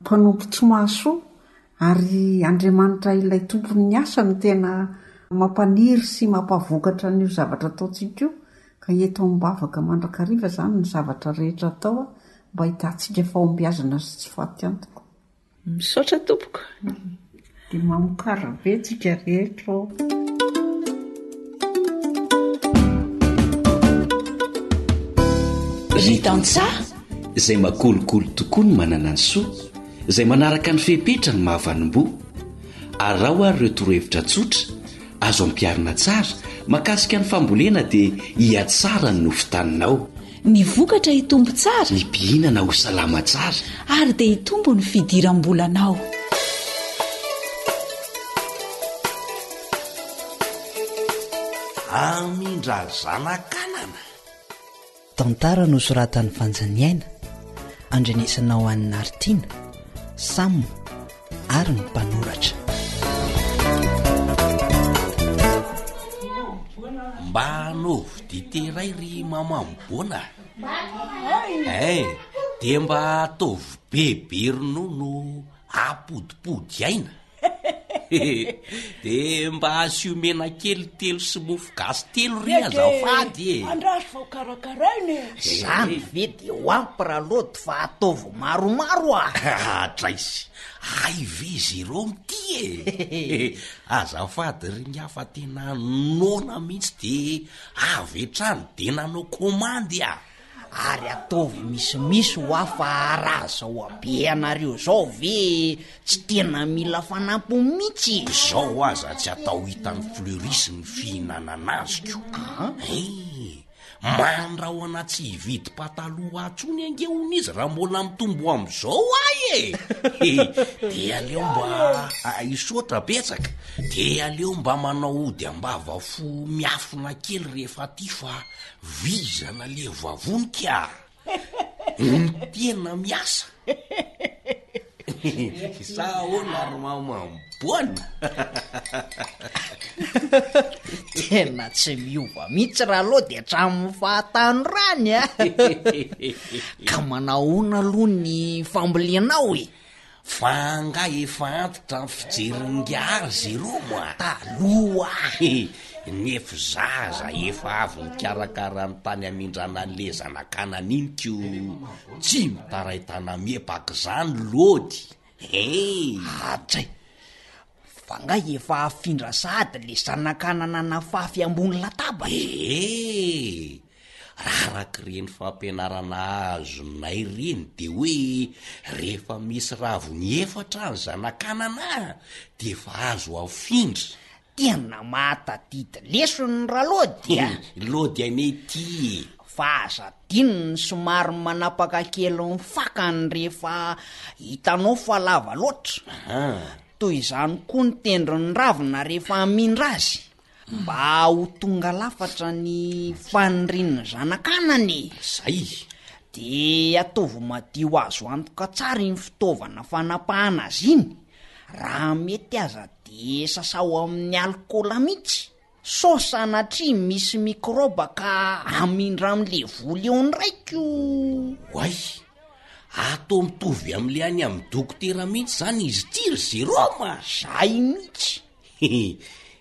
mpanompo tsy mahasoa ary Andriamanitra ilay tompon'ny asa no tena mampaniry sy mampavokatra an'io zavatra ataontsika io ka eto am-bavaka mandrakariva izany ny zavatra rehetra atao an, Mba ahitantsika fahombiazana sy tsy fatiantoka. Misaotra tompoko. Dia mamokara be tsika rehetra ô. Ry tantsaha, izay makolikoly tokoa ny manana ny soa, izay manaraka ny fepetra ny mahavanom-boa. Araho ary ireo torohevitra tsotra, azo ampiharina tsara, mahakasika ny fambolena dia hihatsara ny nofon-taninao. Ny vokatra hitombo tsara. Ny mpihinana ho salama tsara. Ary dia hitombo ny fidiram-bolanao. Hamindra zanak'anana. Tantara nosoratan'i Fanjaniaina, andrenesana ho an'i Naritiana, Sam ary ny mpanoratra. Mba anaovy dite iray ry maman Bona a! Eh, dia mba ataovy be be ronono apodipody aina. Dia mba asio menakely telo sy mofo gasy telo re azafady e! Andraso vao karakaraina e! Zany ve dia ho ampy Ralody fa ataovy maromaro a! Adraisy, hay ve Jérôme ty e! Azafady ry ingahy fa tena noana mihitsy dia avy hatrany dia nanao komandy a! Ary ataovy misimisy hoa fa raha zao habe anareo zao ve tsy tena mila fanampiny mihitsy e! Zao aza tsy atao hitan'i Fleuris ny fihinanana azy ko! Hein! Mandrahona tsy hividy pataloha intsony ange hono izy raha mbola mitombo am'izao ahy e! De aleo mba hisaotra betsaka, de aleo mba manao ody am-bava fo miafina kely rehefa aty fa Vizana le vavony ka! Ny tena miasa! Sa ahoana ry mamam-boana? Tena tsy miova mihitsy Ralody hatramin'ny fahatanorany a! Ka manahoana aloha ny fambolenao e? Fa angaha efa antitra ny fijerin'ingahy ry Jérôme a? Taloha! Nefo zaza efa avy nikarakara ny tany hamindrana an'le zanakanana iny ko tsy mitaray tana-miepaka izany lôdy eh! Hatray! Fa nga efa afindra sahady le zanakanana nafafy ambony latabatra? Ee! Raha arak'ireny fampianarana azonay ireny de hoe rehefa misy raviny efatra ny zanakanana de efa azo afindra. Tena mahatadidy lesona Ralody a! Lody anie ity e! Fa aza adino ny somary manapaka kely ny fakany rehefa hitanao fa lava loatra. Toy izany koa ny tendron'ny ravina rehefa hamindra azy, mba ho tonga lafatra ny fanirian'ny zanak'anana e! Zay! Dia ataovy madio azo antoka tsara iny fitaovana fanapahana azy iny, raha mety aza dia sasao amin'ny alikaola mihitsy, sao sanatria misy mikraoba ka hamindra amin'le voly eo indray ko! Oay! Atao mitovy amin'le any amin'ny dokotera mihitsy zany izy ity ry Jérôme a! Zay mihitsy!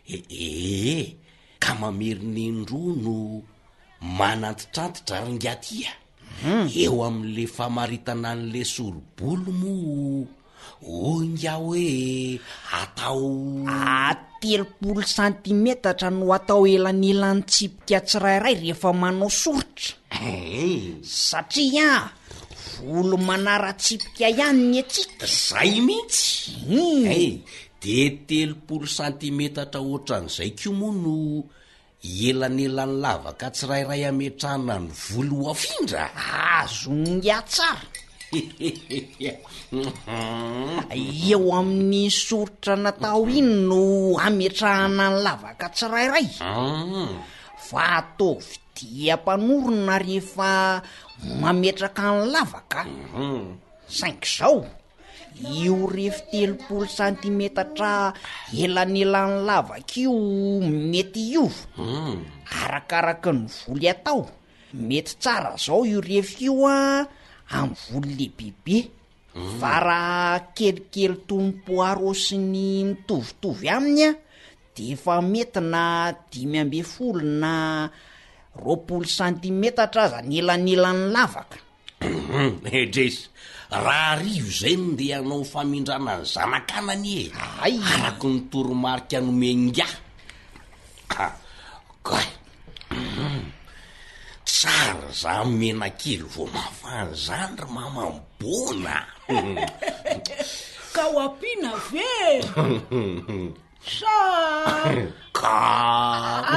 Ee, ka mamerina indroa no manantitrantitra ry ingahy ty a! Eo amin'le famaritana an'le sori-bolo moa hoy ingahy hoe atao. A 30 santimetatra no atao elanelan'ny tsipika tsirairay rehefa manao soritra. Satria volo manara-tsipika ihany ny antsika. Zay mihitsy! Hay, de 30 santimetatra ohatran'izay koa moa no elanelan'ny lavaka tsirairay ametrahana ny voly ho afindra. Azon'ingahy tsara. Eo amin'ny soritra natao iny no ametrahana ny lavaka tsirairay. Fa ataovy dia mpanorona rehefa mametraka ny lavaka. Saingy izao, Io refy 30 santimetatra elanelan'ny lavaka io mety hiova, arakaraky ny voly atao. Mety tsara zao io refy io an, amin'ny voly lehibebe, fa raha kelikely toy ny poireau sy ny mitovitovy aminy an, de efa mety na 15 na 20 santimetatra aza ny elanelan'ny lavaka. Edresy, raha arivo izay no ndeha hanao famindrana ny zanak'ana anie e! Hay! Araka ny toromarika nomen'ingahy. Ah, kay! Tsara zany menakely vao mafana zany ry mama Bona a! Ka ho ampiana ve e? Sa Ka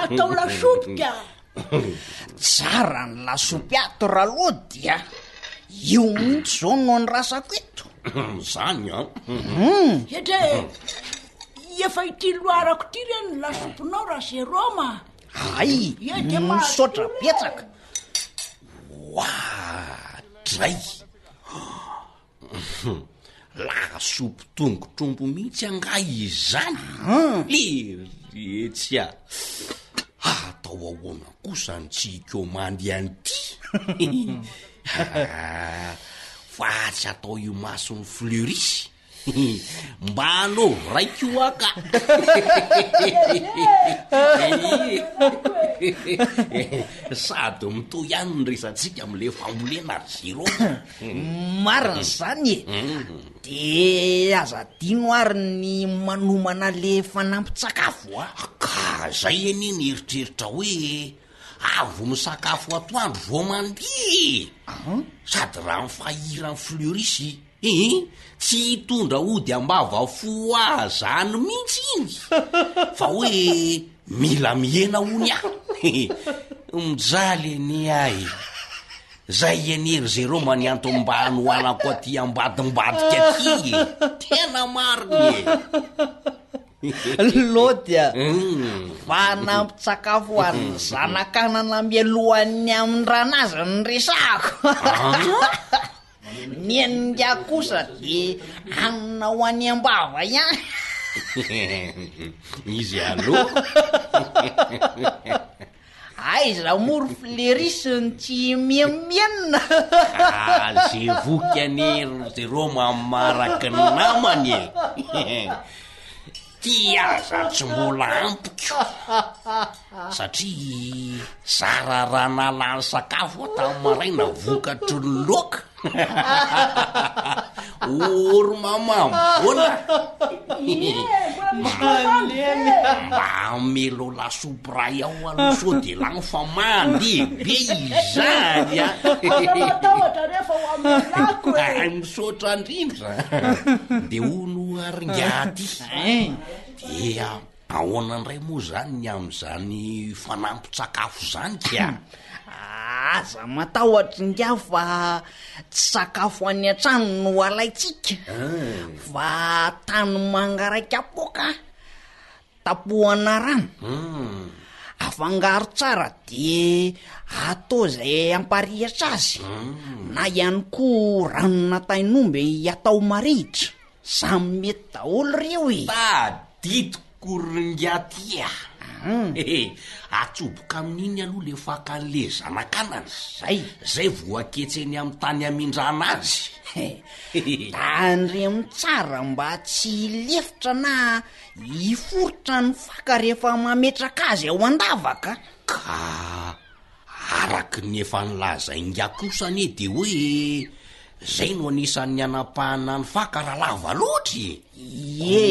atao lasopy ka? Tsara ny lasopy ato Ralody a! Io mihitsy izao no andrasako eto. Zany an! Hetra e! Efa ity loharako ity re ny lasopinao Razeroma a! Hay! Ie, dia mahazo Misaotra betsaka. Oadray! Lasopy tongotr'omby mihitsy angaha izany? Leretsy a! Atao ahoana kosa ny tsy hikomandy an'ity? Fa tsy atao imason'i Fleuris? Mba anaovy ray koa ka! Sady mitohy ihany ny resatsika amin'ilay fambolena ry Jérôme. Marina izany e! De aza adino ary ny manomana le fanampin-tsakafo a! Ka zay anie ny eritreritra hoe avy misakafo atoandro vao mandeha e! Sady raha ny fahiran'i Fleuris Hii, tsy hitondra ody am-bava fo ahy zany mihitsy iny fa hoe mila mihena hono aho. Mijaly anie aho e. Zay anie ry Jérôme ny antony mba hanohanako aty ambadimbadika aty e. Tena marina e. Lody a! Fanampin-tsakafo ho an'ny zanak'anana mialohan'ny hamindrana azy no resahako. Ny an'ingahy kosa de hanina ho any am-bava ihany. Izy aloha. Aiza moa ry Fleris no tsy miemienina? Ah, ze voky anie ry Jérôme amaraky ny namany e. Ty aza tsy mbola ampiko satria zara raha nalany sakafo aho tamin'ny maraina vokatry ny laoka. Ory mama mbola. Mba amelo lasopy ray ao aloha sao de lany fa mandeha be izany a. Aza matahotra re fa ho amelako e. Ay, misaotra indrindra. De hono ary ingahy ty. Dia ahoana indray moa zany ny amin'izany fanampin-tsakafo izany ka? Aza matahotra ingahy fa tsy sakafo any an-trano no alaintsika fa tanimanga iray kapoaka tapohana rano. Afangaro tsara de atao izay hamparihitra azy na ihany koa ranona tain'omby atao marihitra. Samy mety daholo ireo e! Tadidiko ry ingahy ty a! Atsoboka amin'iny aloha le fakan'le zanakanana. Zay! Zay vao aketsy eny amin'ny tany hamindrana azy. Tandremo tsara mba tsy hilefitra na hiforitra ny faka rehefa mametraka azy ao an-davaka. Ka Araka ny efa nilazain'ingahy kosa anie dia hoe zay no anisan'ny hanapahana ny faka raha lava loatra e! Ie,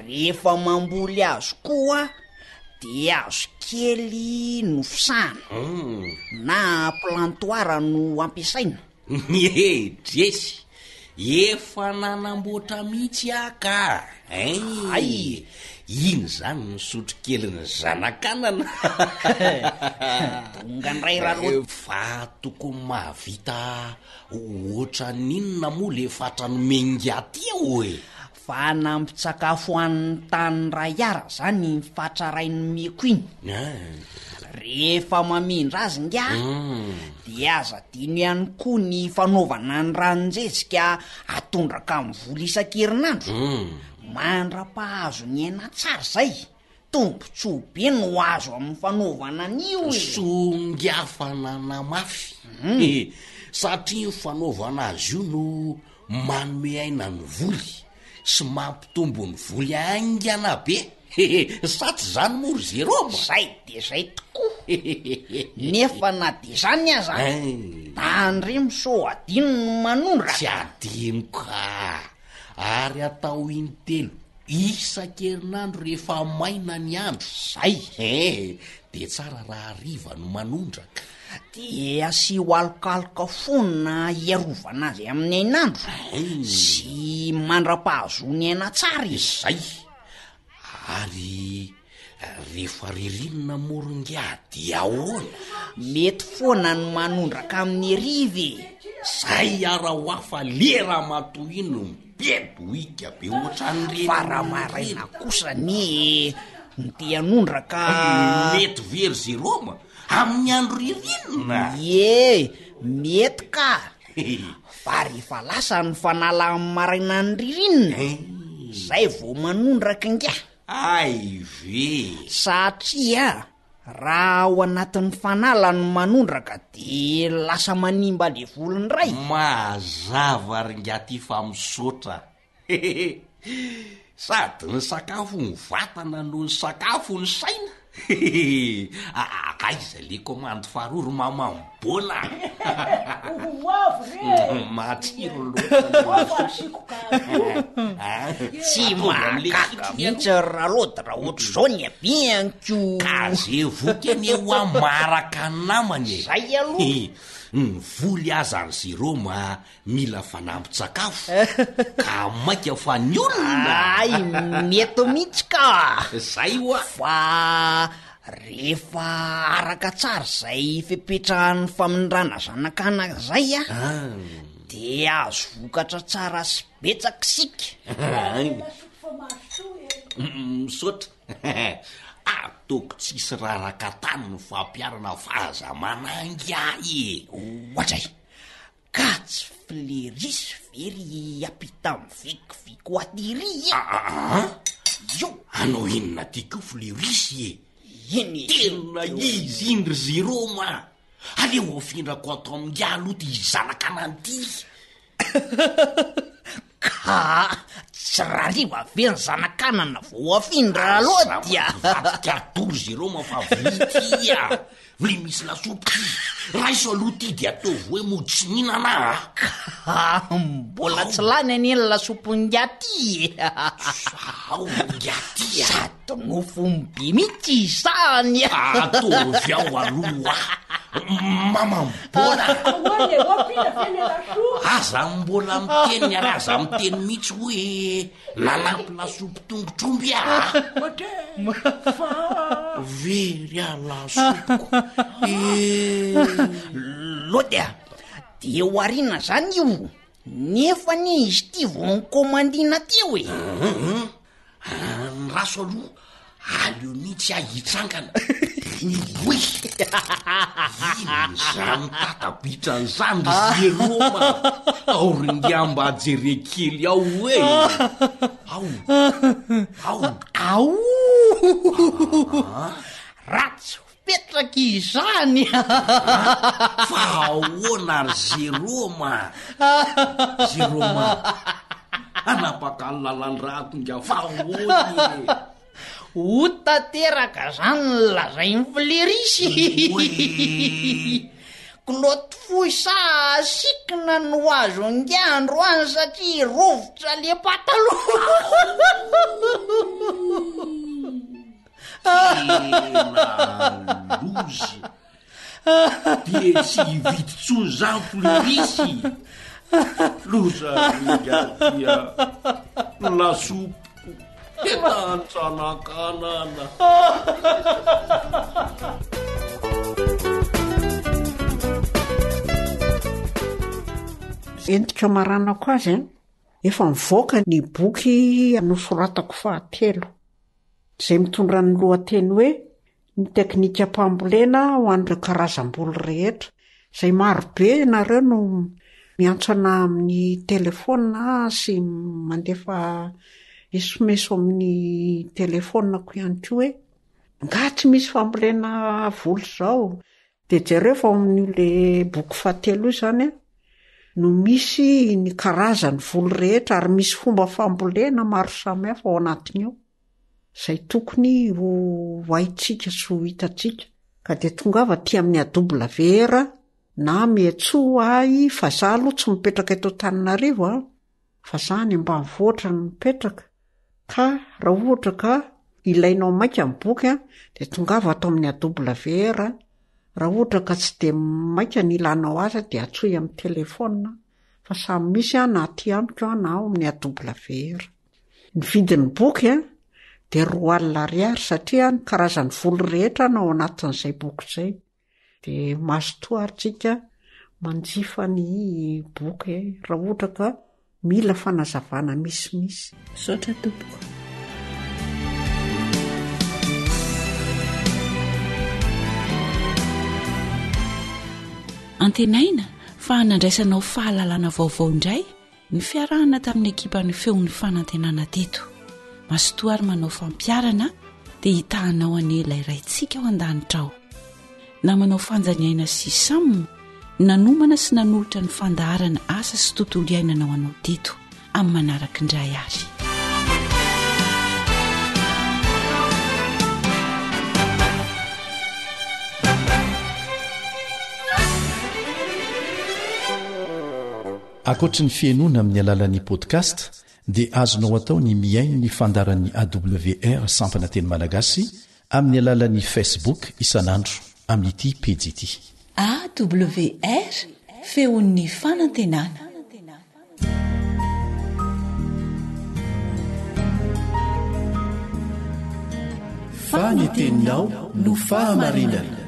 rehefa mamboly hazo koa dia hazo kely no fisahana na plantoir no ampiasaina. Ie, Jesy, efa nanamboatra mihitsy aho ka! Ein! Hay! Iny izany ny sotrokelin'ny zanakanana. Tonga indray raloha. Fa tokony mahavita ohatran'ny inona moa le fatra nomen'ingahy teo e? Fa nampitsakafo an'ny tany ray ara zany iny fatra ray nomeko iny. Rehefa mamindra azy ingahy dia aza adino ihany koa ny fanaovana ny ranon-jezika atondraka amin'ny voly isan-kerinandro. Mandra-pahazo ny aina tsara izay. Tombontsoa be no azo amin'ny fanaovana an'io e! Songa fa nanamafy satria ny fanaovana azy io no manome aina ny voly sy mampitombo ny voly haingana be sa tsy izany moa ry Jérôme? Zay dia zay tokoa! Nefa na dia izany aza, tandremo sao adino ny manondraka. Tsy adino ka! Ary atao intelo Isan-kerinandro rehefa maina ny andro. Zay. He, dia tsara raha hariva no manondraka. Dia asio alokaloka foana hiarovana azy amin'ny hainandro sy mandra-pahazoany aina tsara izy. Zay. Ary rehefa ririnina moa ry ingahy dia ahoana? Mety foana ny manondraka amin'ny hariva e! Zay ara hoa fa le ramatoa iny no mibedohika be ohatran'ireny. Fa raha maraina kosa anie no te hanondraka. Mety ve ry Jérôme amin'ny andro ririnina? Ie, mety ka! Fa rehefa lasa ny fanala amin'ny marainan'ny ririnina, zay vao manondraka ingahy. Hay ve! Satria raha ao anatin'ny fanala no manondraka de lasa manimba le voly indray. Mazava ry ingahy ty fa misaotra. Hehehe sady ny sakafo ny vatana no ny sakafo ny saina hehehe aiza le commande faharoa ry maman bona Ho avy re e! Matsiro loatra le Ao fa asiako gâteau. Tsy mahagaga mihitsy ry Ralody raha ohatr'izao ny habeany-ko. Ka ze voky anie hoa maharaka ny namany e! Zay aloha. Ny voly aza ry Jérôme Mila fanampin-tsakafo ka maika fa ny olona. Hay, mety mihitsy ka! Zay hoa! Fa rehefa araka tsara izay fepetran'ny famindrana zanak'anaka izay a, dia azo vokatra tsara sy betsaka isika. Misaotra. Ataoko tsisy raraka tany ny fampiharana fa aza manangy ahy e! Ohatray! Ka tsy fleris ve ry ampita mivikoviko aty ry e? Aa! Io! Hanao inona aty koa fleris e? Eny e! Tena izy iny ry Jérôme a! Aleo afindrako ato amin'ingahy aloha ty zanak'anany ty. Ka tsy rariva ve ny zanak'anana vao afindra aloha dia. Mivadika atory Jérôme fa vilia ty a! Vilia misy lasopy ty! Raiso aloha ty de ataovy hoe mody tsy mihinana a! Ka mbola tsy lany anie ny lasopin'ingahy ty e! Sao ingahy ty a! Sady nofony be mihitsy izany a! Ataovy ao aloha a! Mamam-bola! Ahoana e, hoampiana ve le lasopy? Aza mbola miteny ary aza miteny mihitsy hoe nanampy lasopy tongotr'omby aho a! Fa Very aho lasopiko. Lôty a, de ho ariana zany io, nefa anie izy ity vao nikaomandina teo e. Andraso aloha, aleo mihitsy aho hitsangana. Oy! Inona izany tata-bitrany izany ry Zeroma? Ao ry ngiahy mba jere kely ao e! Ao! Ao! Ao! Ratsy Petraka izany Fa ahoana ry Zeroma? Zeroma, hanapaka ny lalan-drato ingahy fa ahoana e? Ho tanteraka zany ny lazain'i Flerisy. Kilaoty fohy sa sikina no azo ingahy androany satria rovitra le pataloha. Tena loza! Dia tsy hividy intsony zany fleuris! Loza ringa ty a! Lasopiko etan-tsanakanana! Entiko hamaranako azy an, efa nivoaka ny boky nosoratako fahatelo. izay mitondra ny lohateny hoe Ny teknikam-pambolena ho an'ireo karazam-boly rehetra, izay marobe ianareo no miantso anà amin'ny telefaonina sy mandefa esomeso amin'ny telefaoninako ihany koa hoe angaha tsy misy fambolena voly izao? Dia jereo fa ao amin'io le boky fahatelo io izany an, no misy ny karazan'ny voly rehetra ary misy fomba fambolena maro samihafa ao anatiny ao, izay tokony ho haintsika sy ho hitantsika. Ka dia tongava aty amin'ny AWR na miantsoa ahy fa za aloha tsy mipetraka eto Antananarivo an, fa za any ambanivohitra no mipetraka, ka raha ohatra ka ilainao maika ny boky an, dia tongava ato amin'ny AWR, raha ohatra ka tsy dia maika ny ilanao azy dia antsoy amin'ny telefaonina fa samy misy an na aty amiko an na ao amin'ny AWR. Ny vidin'ny boky an dia 20 ariary satria ny karazan'ny voly rehetra no ao anatin'izay boky izay. Dia mazotoa ary tsika manjifa ny boky e, raha ohatra ka mila fanazavana misimisy. Misaotra tompoko. Antenaina fa nandraisanao fahalalana vaovao indray Ny fiarahana tamin'ny ekipan'ny Feon'ny Fanantenana teto. Mazotoa ary manao fampiharana dia hitahanao anie ilay Raintsika ao an-danitra ao. Namanao Fanja Ny Aina sy Sam nanomana sy nanolotra ny fandaharana asa sy tontolo iainana ho anao teto. Amin'ny manaraka indray ary. Ankoatry ny fihainoana amin'ny alalan'ny podcast dia azonao atao ny mihaino ny fandaharan'ny AWR sampana teny malagasy amin'ny alalan'ny Facebook isan'andro amin'ity pejy ity. AWR, feon'ny fanantenana. Fa ny teninao no fahamarinana.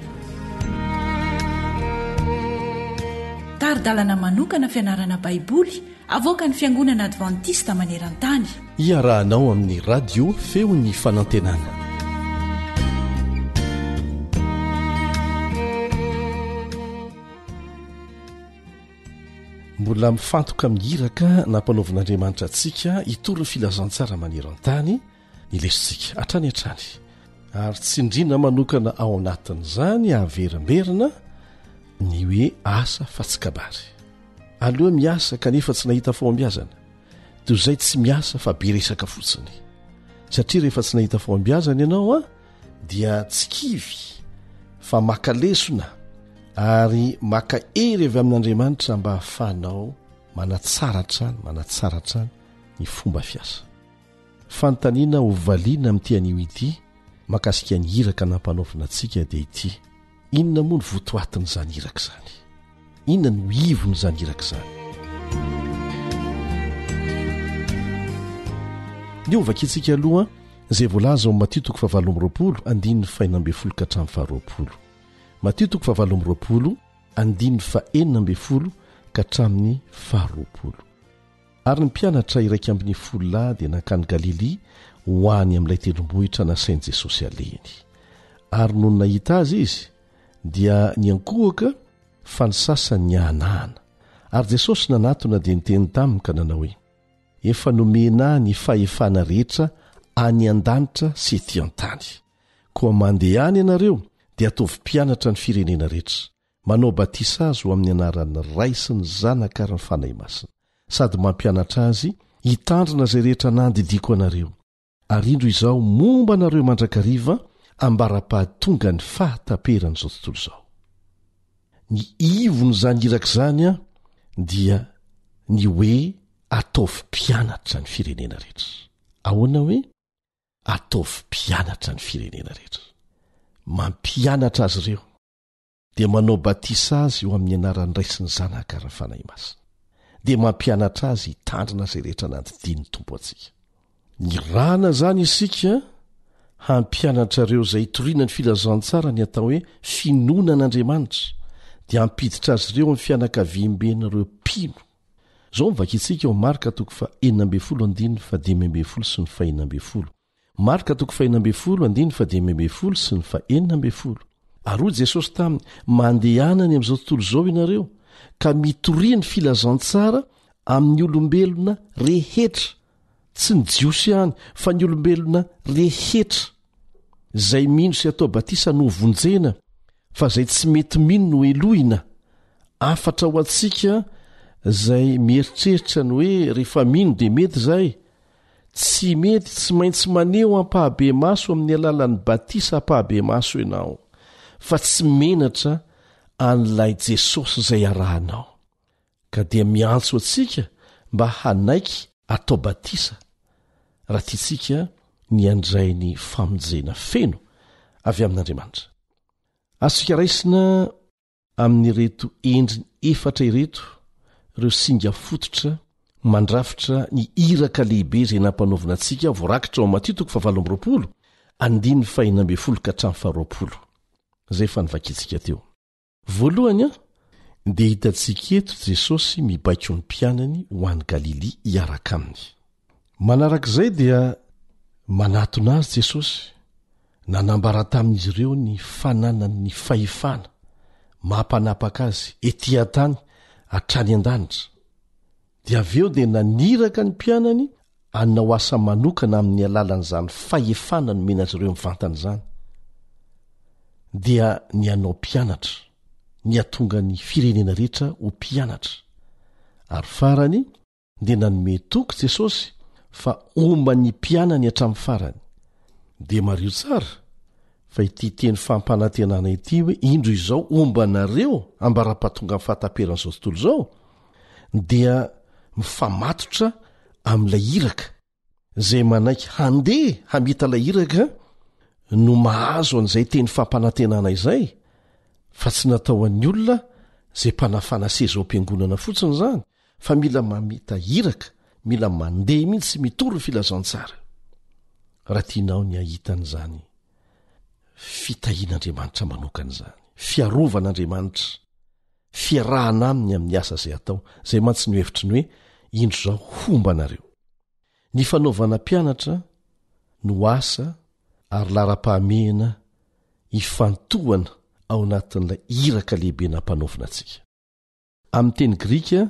Tari-dalana manokana fianarana Baiboly avoakan'ny Fiangonana Advantista maneran-tany. Iarahanao amin'ny Radio Feon'ny Fanantenana. Mbola mifantoka amin'ny iraka nampanaovin'Andriamanitra antsika hitory ny filazantsara maneran-tany ny lesontsika hatrany hatrany ary tsindriana manokana ao anatin'izany averimberina ny hoe asa fa tsy kabary. Aleo miasa kanefa tsy nahita fahombiazana toy izay tsy miasa fa be resaka fotsiny satria rehefa tsy nahita fahombiazana ianao a dia tsy kivy fa maka lesona ary maka hery avy amin'Andriamanitra mba hahafahanao manatsara hatrany manatsara hatrany ny fomba fiasa. Fanontaniana ho valiana amin'ity anio ity mahakasika ny iraka nampanaovina antsika dia ity, inona moa ny votoatin'izany iraka izany? Inona no ivon'izany iraka izany? Ny ho vakintsika aloha izay voalaza ao Matio toko fahavalo amby roapolo andininy fahenina ambin'ny folo ka hatramin'ny faharoapolo. Matio toko fahavalo amby 20, andininy faha-16 ka hatramin'ny faharoapolo. Ary ny mpianatra 11 lahy dia nankany Galilia ho any amin'ilay tendrombohitra nasain'i Jesosy alehiny. Ary nony nahita azy izy, dia niankohoka fa ny sasany niahanahana. Ary Jesosy nanatona dia niteny taminy ka nanao hoe, Efa nomena ahy ny fahefana rehetra any an-danitra sy ety an-tany. Koa mandehana ianareo dia ataovy mpianatra ny firenena rehetra, manao batisa azy ho amin'ny anaran'ny Ray sy ny Zanaka ary ny Fanahy Masina, sady mampianatra azy hitandrina izay rehetra nandidiako anareo. Ary indro Izaho momba anareo mandrakariva ambara-pahatonga ny fahataperan'izao tontolo izao. Ny ivon'izany iraka izany dia ny hoe ataovy mpianatra ny firenena rehetra. Ahoana hoe ataovy mpianatra ny firenena rehetra? Mampianatra azy ireo. dia manao batisa azy eo amin'ny anaran'ny Ray sy ny Zanaka ary ny Fanahy Masina, dia mampianatra azy hitandrina izay rehetra nandidian'ny Tompo antsika. Nirahana izany isika hampianatra ireo izay hitoriana ny filazantsara ny atao hoe finoana an'Andriamanitra, dia hampiditra azy ireo amin'ny fianakaviamben'ireo mpino. Izao no vakintsika ao Marka toko faha-16 andininy faha-15 sy ny faha-16. Marka toko faha-16 andininy faha-15 sy ny faha-16. Ary hoy Jesosy taminy, Mandehana any amin'izao tontolo izao ianareo, ka mitoria ny filazantsara amin'ny olombelona rehetra, tsy ny Jiosy ihany, fa ny olombelona rehetra. Izay mino sy atao batisa no hovonjena, fa izay tsy mety mino no helohina. Hafatra ho antsika izay mieritreritra ny hoe rehefa mino dia mety izay, Tsy mety, tsy maintsy maneho ampahabemaso amin'ny alalan'ny batisa ampahabemaso ianao fa tsy menatra an'ilay Jesosy izay arahanao. Ka dia miantso antsika mba hanaiky atao batisa raha tiantsika ny handray ny famonjena feno avy amin'Andriamanitra. Azontsika raisina amin'ireto endriny efatra ireto ireo singa fototra mandrafitra ny iraka lehibe izay nampanaovina antsika voarakitra ao Matio toko fahavalo amby 20 andininy fahenina ambin'ny folo ka hatramin'ny faharoapolo izay efa novakintsika teo. Voalohany dia hitantsika eto Jesosy mibaiko ny mpianany ho any Galilia hiaraka aminy. Manarak'izay dia manatona azy Jesosy, nanambara tamin'izy ireo ny fananany ny fahefana maha-mpanapaka azy ety an-tany hatrany an-danitra. Dia avy eo dia naniraka ny mpianany hanao asa manokana amin'ny alalan'izany fahefana nomena azy ireo mivantana izany, dia ny hanao mpianatra, ny hahatonga ny firenena rehetra ho mpianatra. Ary farany, dia nanome toky Jesosy fa homba ny mpianany hatramin'ny farany. Dia mariho tsara fa ity teny fampanantenana ity hoe indro izao homba anareo ambara-pahatongan'ny fahataperan'izao tontolo izao dia mifamatotra amin'ilay iraka. Izay manaiky handeha hamita ilay iraka no mahazo an'izay teny fampanantenana izay fa tsy natao an'ny olona izay mpanafana seza ao am-piangonana fotsiny izany fa mila mamita iraka, mila mandeha mihitsy mitory ny filazantsara raha tianao ny hahita an'izany fitahian'Andriamanitra manokana izany, fiarovan'Andriamanitra, fiarahana aminy amin'ny asa izay atao, izay mantsy no hevitry ny hoe indro izao homba anareo. Ny fanaovana mpianatra no asa ary laharam-pahamehana ifantohana ao anatin'ilay iraka lehibe nampanaovina antsika. Amin'ny teny grika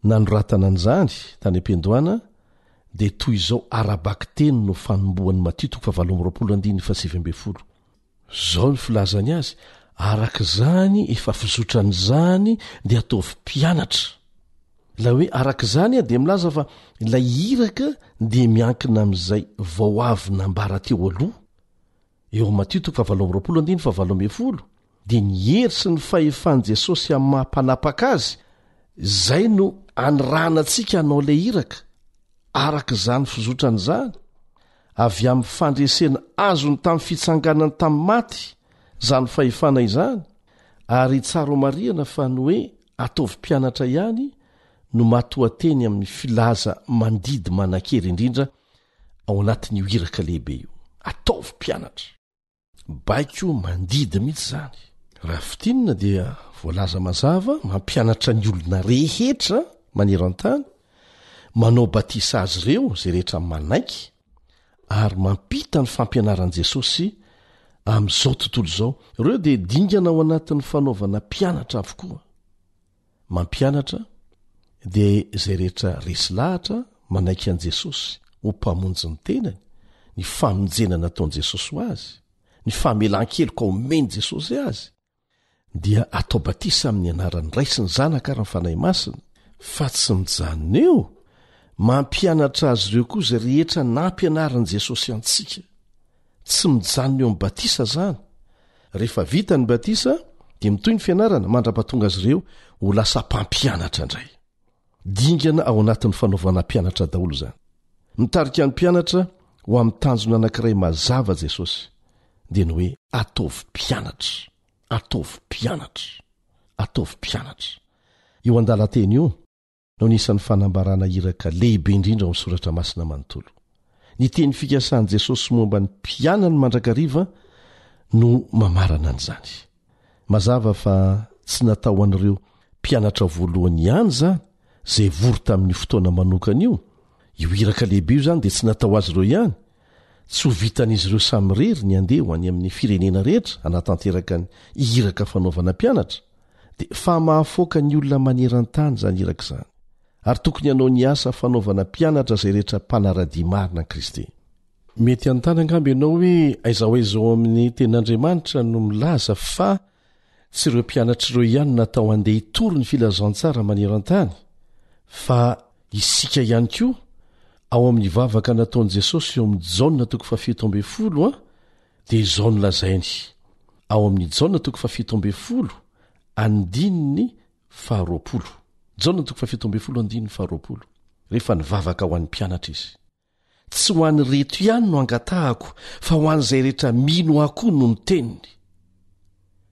nanoratana an'izany tany am-piandohana dia toy izao ara-bakiteny no fanombohan'i Matio toko fahavalo amby 20 andininy faha-19. Izao ny filazany azy, Araka izany efa fizotran'izany dia ataovy mpianatra. Ilay hoe araka izany dia milaza fa ilay iraka dia miankina amin'izay vao avy nambara teo aloha. Eo amin'ny Matio toko fahavalo amby 20 andininy fahavalo ambin'ny folo dia ny hery sy ny fahefan'i Jesosy amin'ny maha mpanapaka azy izay no anirahana antsika hanao ilay iraka araka izany fizotrana izany avy amin'ny fandresena azony tamin'ny fitsanganany tamin'ny maty izany fahefana izany ary tsara homarihana fa ny hoe ataovy mpianatra ihany no matoanteny amin'ny filaza mandidy manan-kery indrindra ao anatin'io iraka lehibe io. Ataovy mpianatra. Baiko mandidy mihitsy izany. Raha fintinina dia voalaza mazava mampianatra ny olona rehetra maneran-tany, manao batisa azy ireo izay rehetra manaiky ary mampita ny fampianaran'i Jesosy amin'izao tontolo izao. Ireo dia dingana ao anatin'ny fanaovana mpianatra avokoa. Mampianatra dia izay rehetra resy lahatra manaiky an'i Jesosy ho Mpamonjy ny tenany, ny famonjena nataon'i Jesosy ho azy, ny famelan-keloka omen'i Jesosy azy, dia atao batisa amin'ny anaran'ny Ray sy ny Zanaka ary ny Fanahy Masina, fa tsy mijanona eo, mampianatra azy ireo koa izay rehetra nampianarin'i Jesosy antsika. Tsy mijanona eo amin'ny batisa izany. Rehefa vita ny batisa, dia mitohy ny fianarana mandra-pahatonga azy ireo ho lasa mpampianatra indray. Dingana ao anatin'ny fanaovana mpianatra daholo izany. Mitarika ny mpianatra ho amin'ny tanjona anankiray mazava Jesosy, dia ny hoe ataovy mpianatra, ataovy mpianatra, ataovy mpianatra. Io andalan-teny io no anisan'ny fanambarana iraka lehibe indrindra ao amin'ny Soratra Masina manontolo. Ny teny fikasan'i Jesosy momba ny mpianany mandrakariva no mamarana an'izany. Mazava fa tsy natao ho an'ireo mpianatra voalohany ihany izany, izay vory tamin'io fotoana manokana io. Io iraka lehibe io izany dia tsy natao ho azy ireo ihany. Tsy ho vitan'izy ireo samirery ny handeha ho any amin'ny firenena rehetra hanatanteraka ny iraka fanaovana mpianatra. Dia fa mahafoaka ny olona maneran-tany izany iraka izany. Ary tokony hanao ny asa fanaovana mpianatra izay rehetra mpanara-dia marina an'i Kristy. Mety hanontany angamba ianao hoe aiza ho aiza ao amin'ny Tenin'Andriamanitra no milaza fa tsy ireo mpianatra ireo ihany no natao handeha hitory ny filazantsara maneran-tany, fa isika ihany koa? Ao amin'ny vavaka nataon'i Jesosy eo amin'ny Jaona toko fahafito ambin'ny folo a, dia izao no lazainy, ao amin'ny Jaona toko fahafito ambin'ny folo andininy faharoapolo. Jaona toko fahafito ambin'ny folo andininy faharoapolo, rehefa nivavaka ho an'ny mpianatra izy. Tsy ho an'ireto ihany no angatahako fa ho an'izay rehetra mino ahy koa no ny teniny.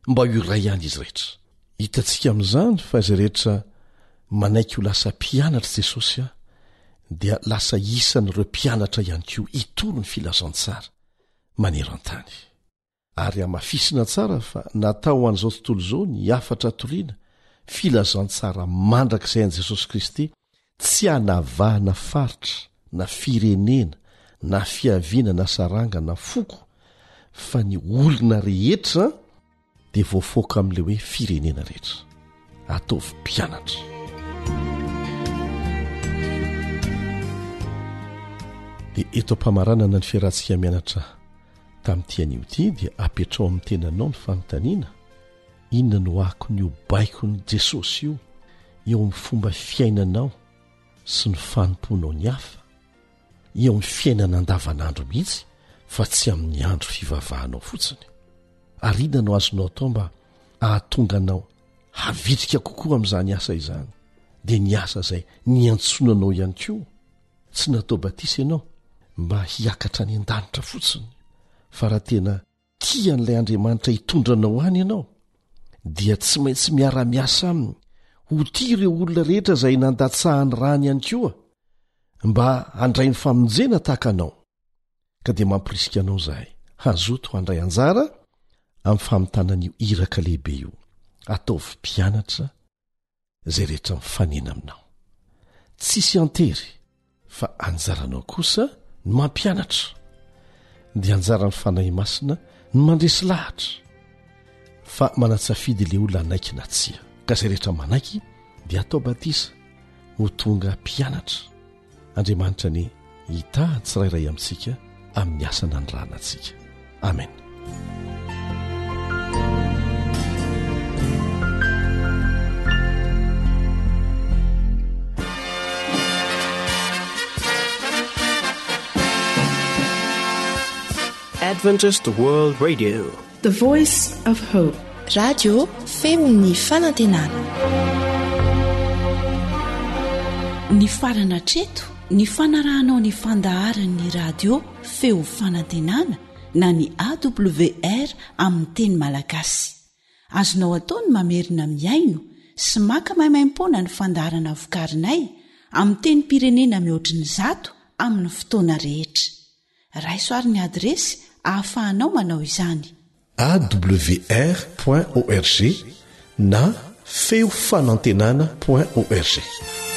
Mba ho iray ihany izy rehetra. Hitantsika amin'izany fa izay rehetra manaiky ho lasa mpianatr'i Jesosy dia lasa isan'ireo mpianatra ihany koa hitory ny filazantsara maneran-tany. Ary hamafisina tsara fa natao ho an'izao tontolo izao ny hafatra toriana, filazantsara mandrakizay an'i Jesosy Kristy, tsy anavahana faritra na firenena na fiaviana na saranga na foko fa ny olona rehetra dia voafoaka amin'ilay hoe firenena rehetra. Ataovy mpianatra. Dia eto am-pamaranana ny fiarahantsika mianatra tamin'ity anio ity dia apetrao amin'ny tenanao ny fanontaniana, inona no akon'io baikon'i Jesosy io eo amin'ny fomba fiainanao sy ny fanompoanao ny hafa? eo amin'ny fiainana andavanandro mihitsy fa tsy amin'ny andro fivavahanao fotsiny. Ary inona no azonao atao mba hahatonga anao havitrika kokoa amin'izany asa izany? Dia ny asa izay niantsoana anao ihany koa. Tsy natao batisa ianao mba hiakatra any an-danitra fotsiny, fa raha tena tia an'ilay Andriamanitra hitondra anao any ianao, dia tsy maintsy miara-miasa aminy ho tia ireo olona rehetra izay nandatsahany rany ihany koa mba handray ny famonjena tahaka anao. Ka dia mampirisika anao izahay hazoto handray anjara amin'ny famitana an'io iraka lehibe io. Ataovy mpianatra izay rehetra mifanena aminao. Tsisy antery fa anjaranao kosa ny mampianatra, dia anjaran'ny Fanahy Masina ny mandresy lahatra fa manatsafidy ilay olona hanaiky na tsia. Ka izay rehetra manaiky dia atao batisa ho tonga mpianatra. Andriamanitra anie hitaha ny tsirairay amintsika amin'ny asa nanirahana antsika. Amen. Adventist World Radio. The Voice of Hope. Radio feon'ny fanantenana. Nifarana hatreto ny fanarahanao ny fandaharan'ny radio feo fanantenana na ny AWR amin'ny teny malagasy. Azonao atao ny mamerina mihaino sy maka maimaimpoana ny fandaharana vokarinay amin'ny tenim-pirenena mihoatry ny zato amin'ny fotoana rehetra. Raiso ary ny adiresy ahafahanao manao izany. Awr point org na feo fanantenana point org.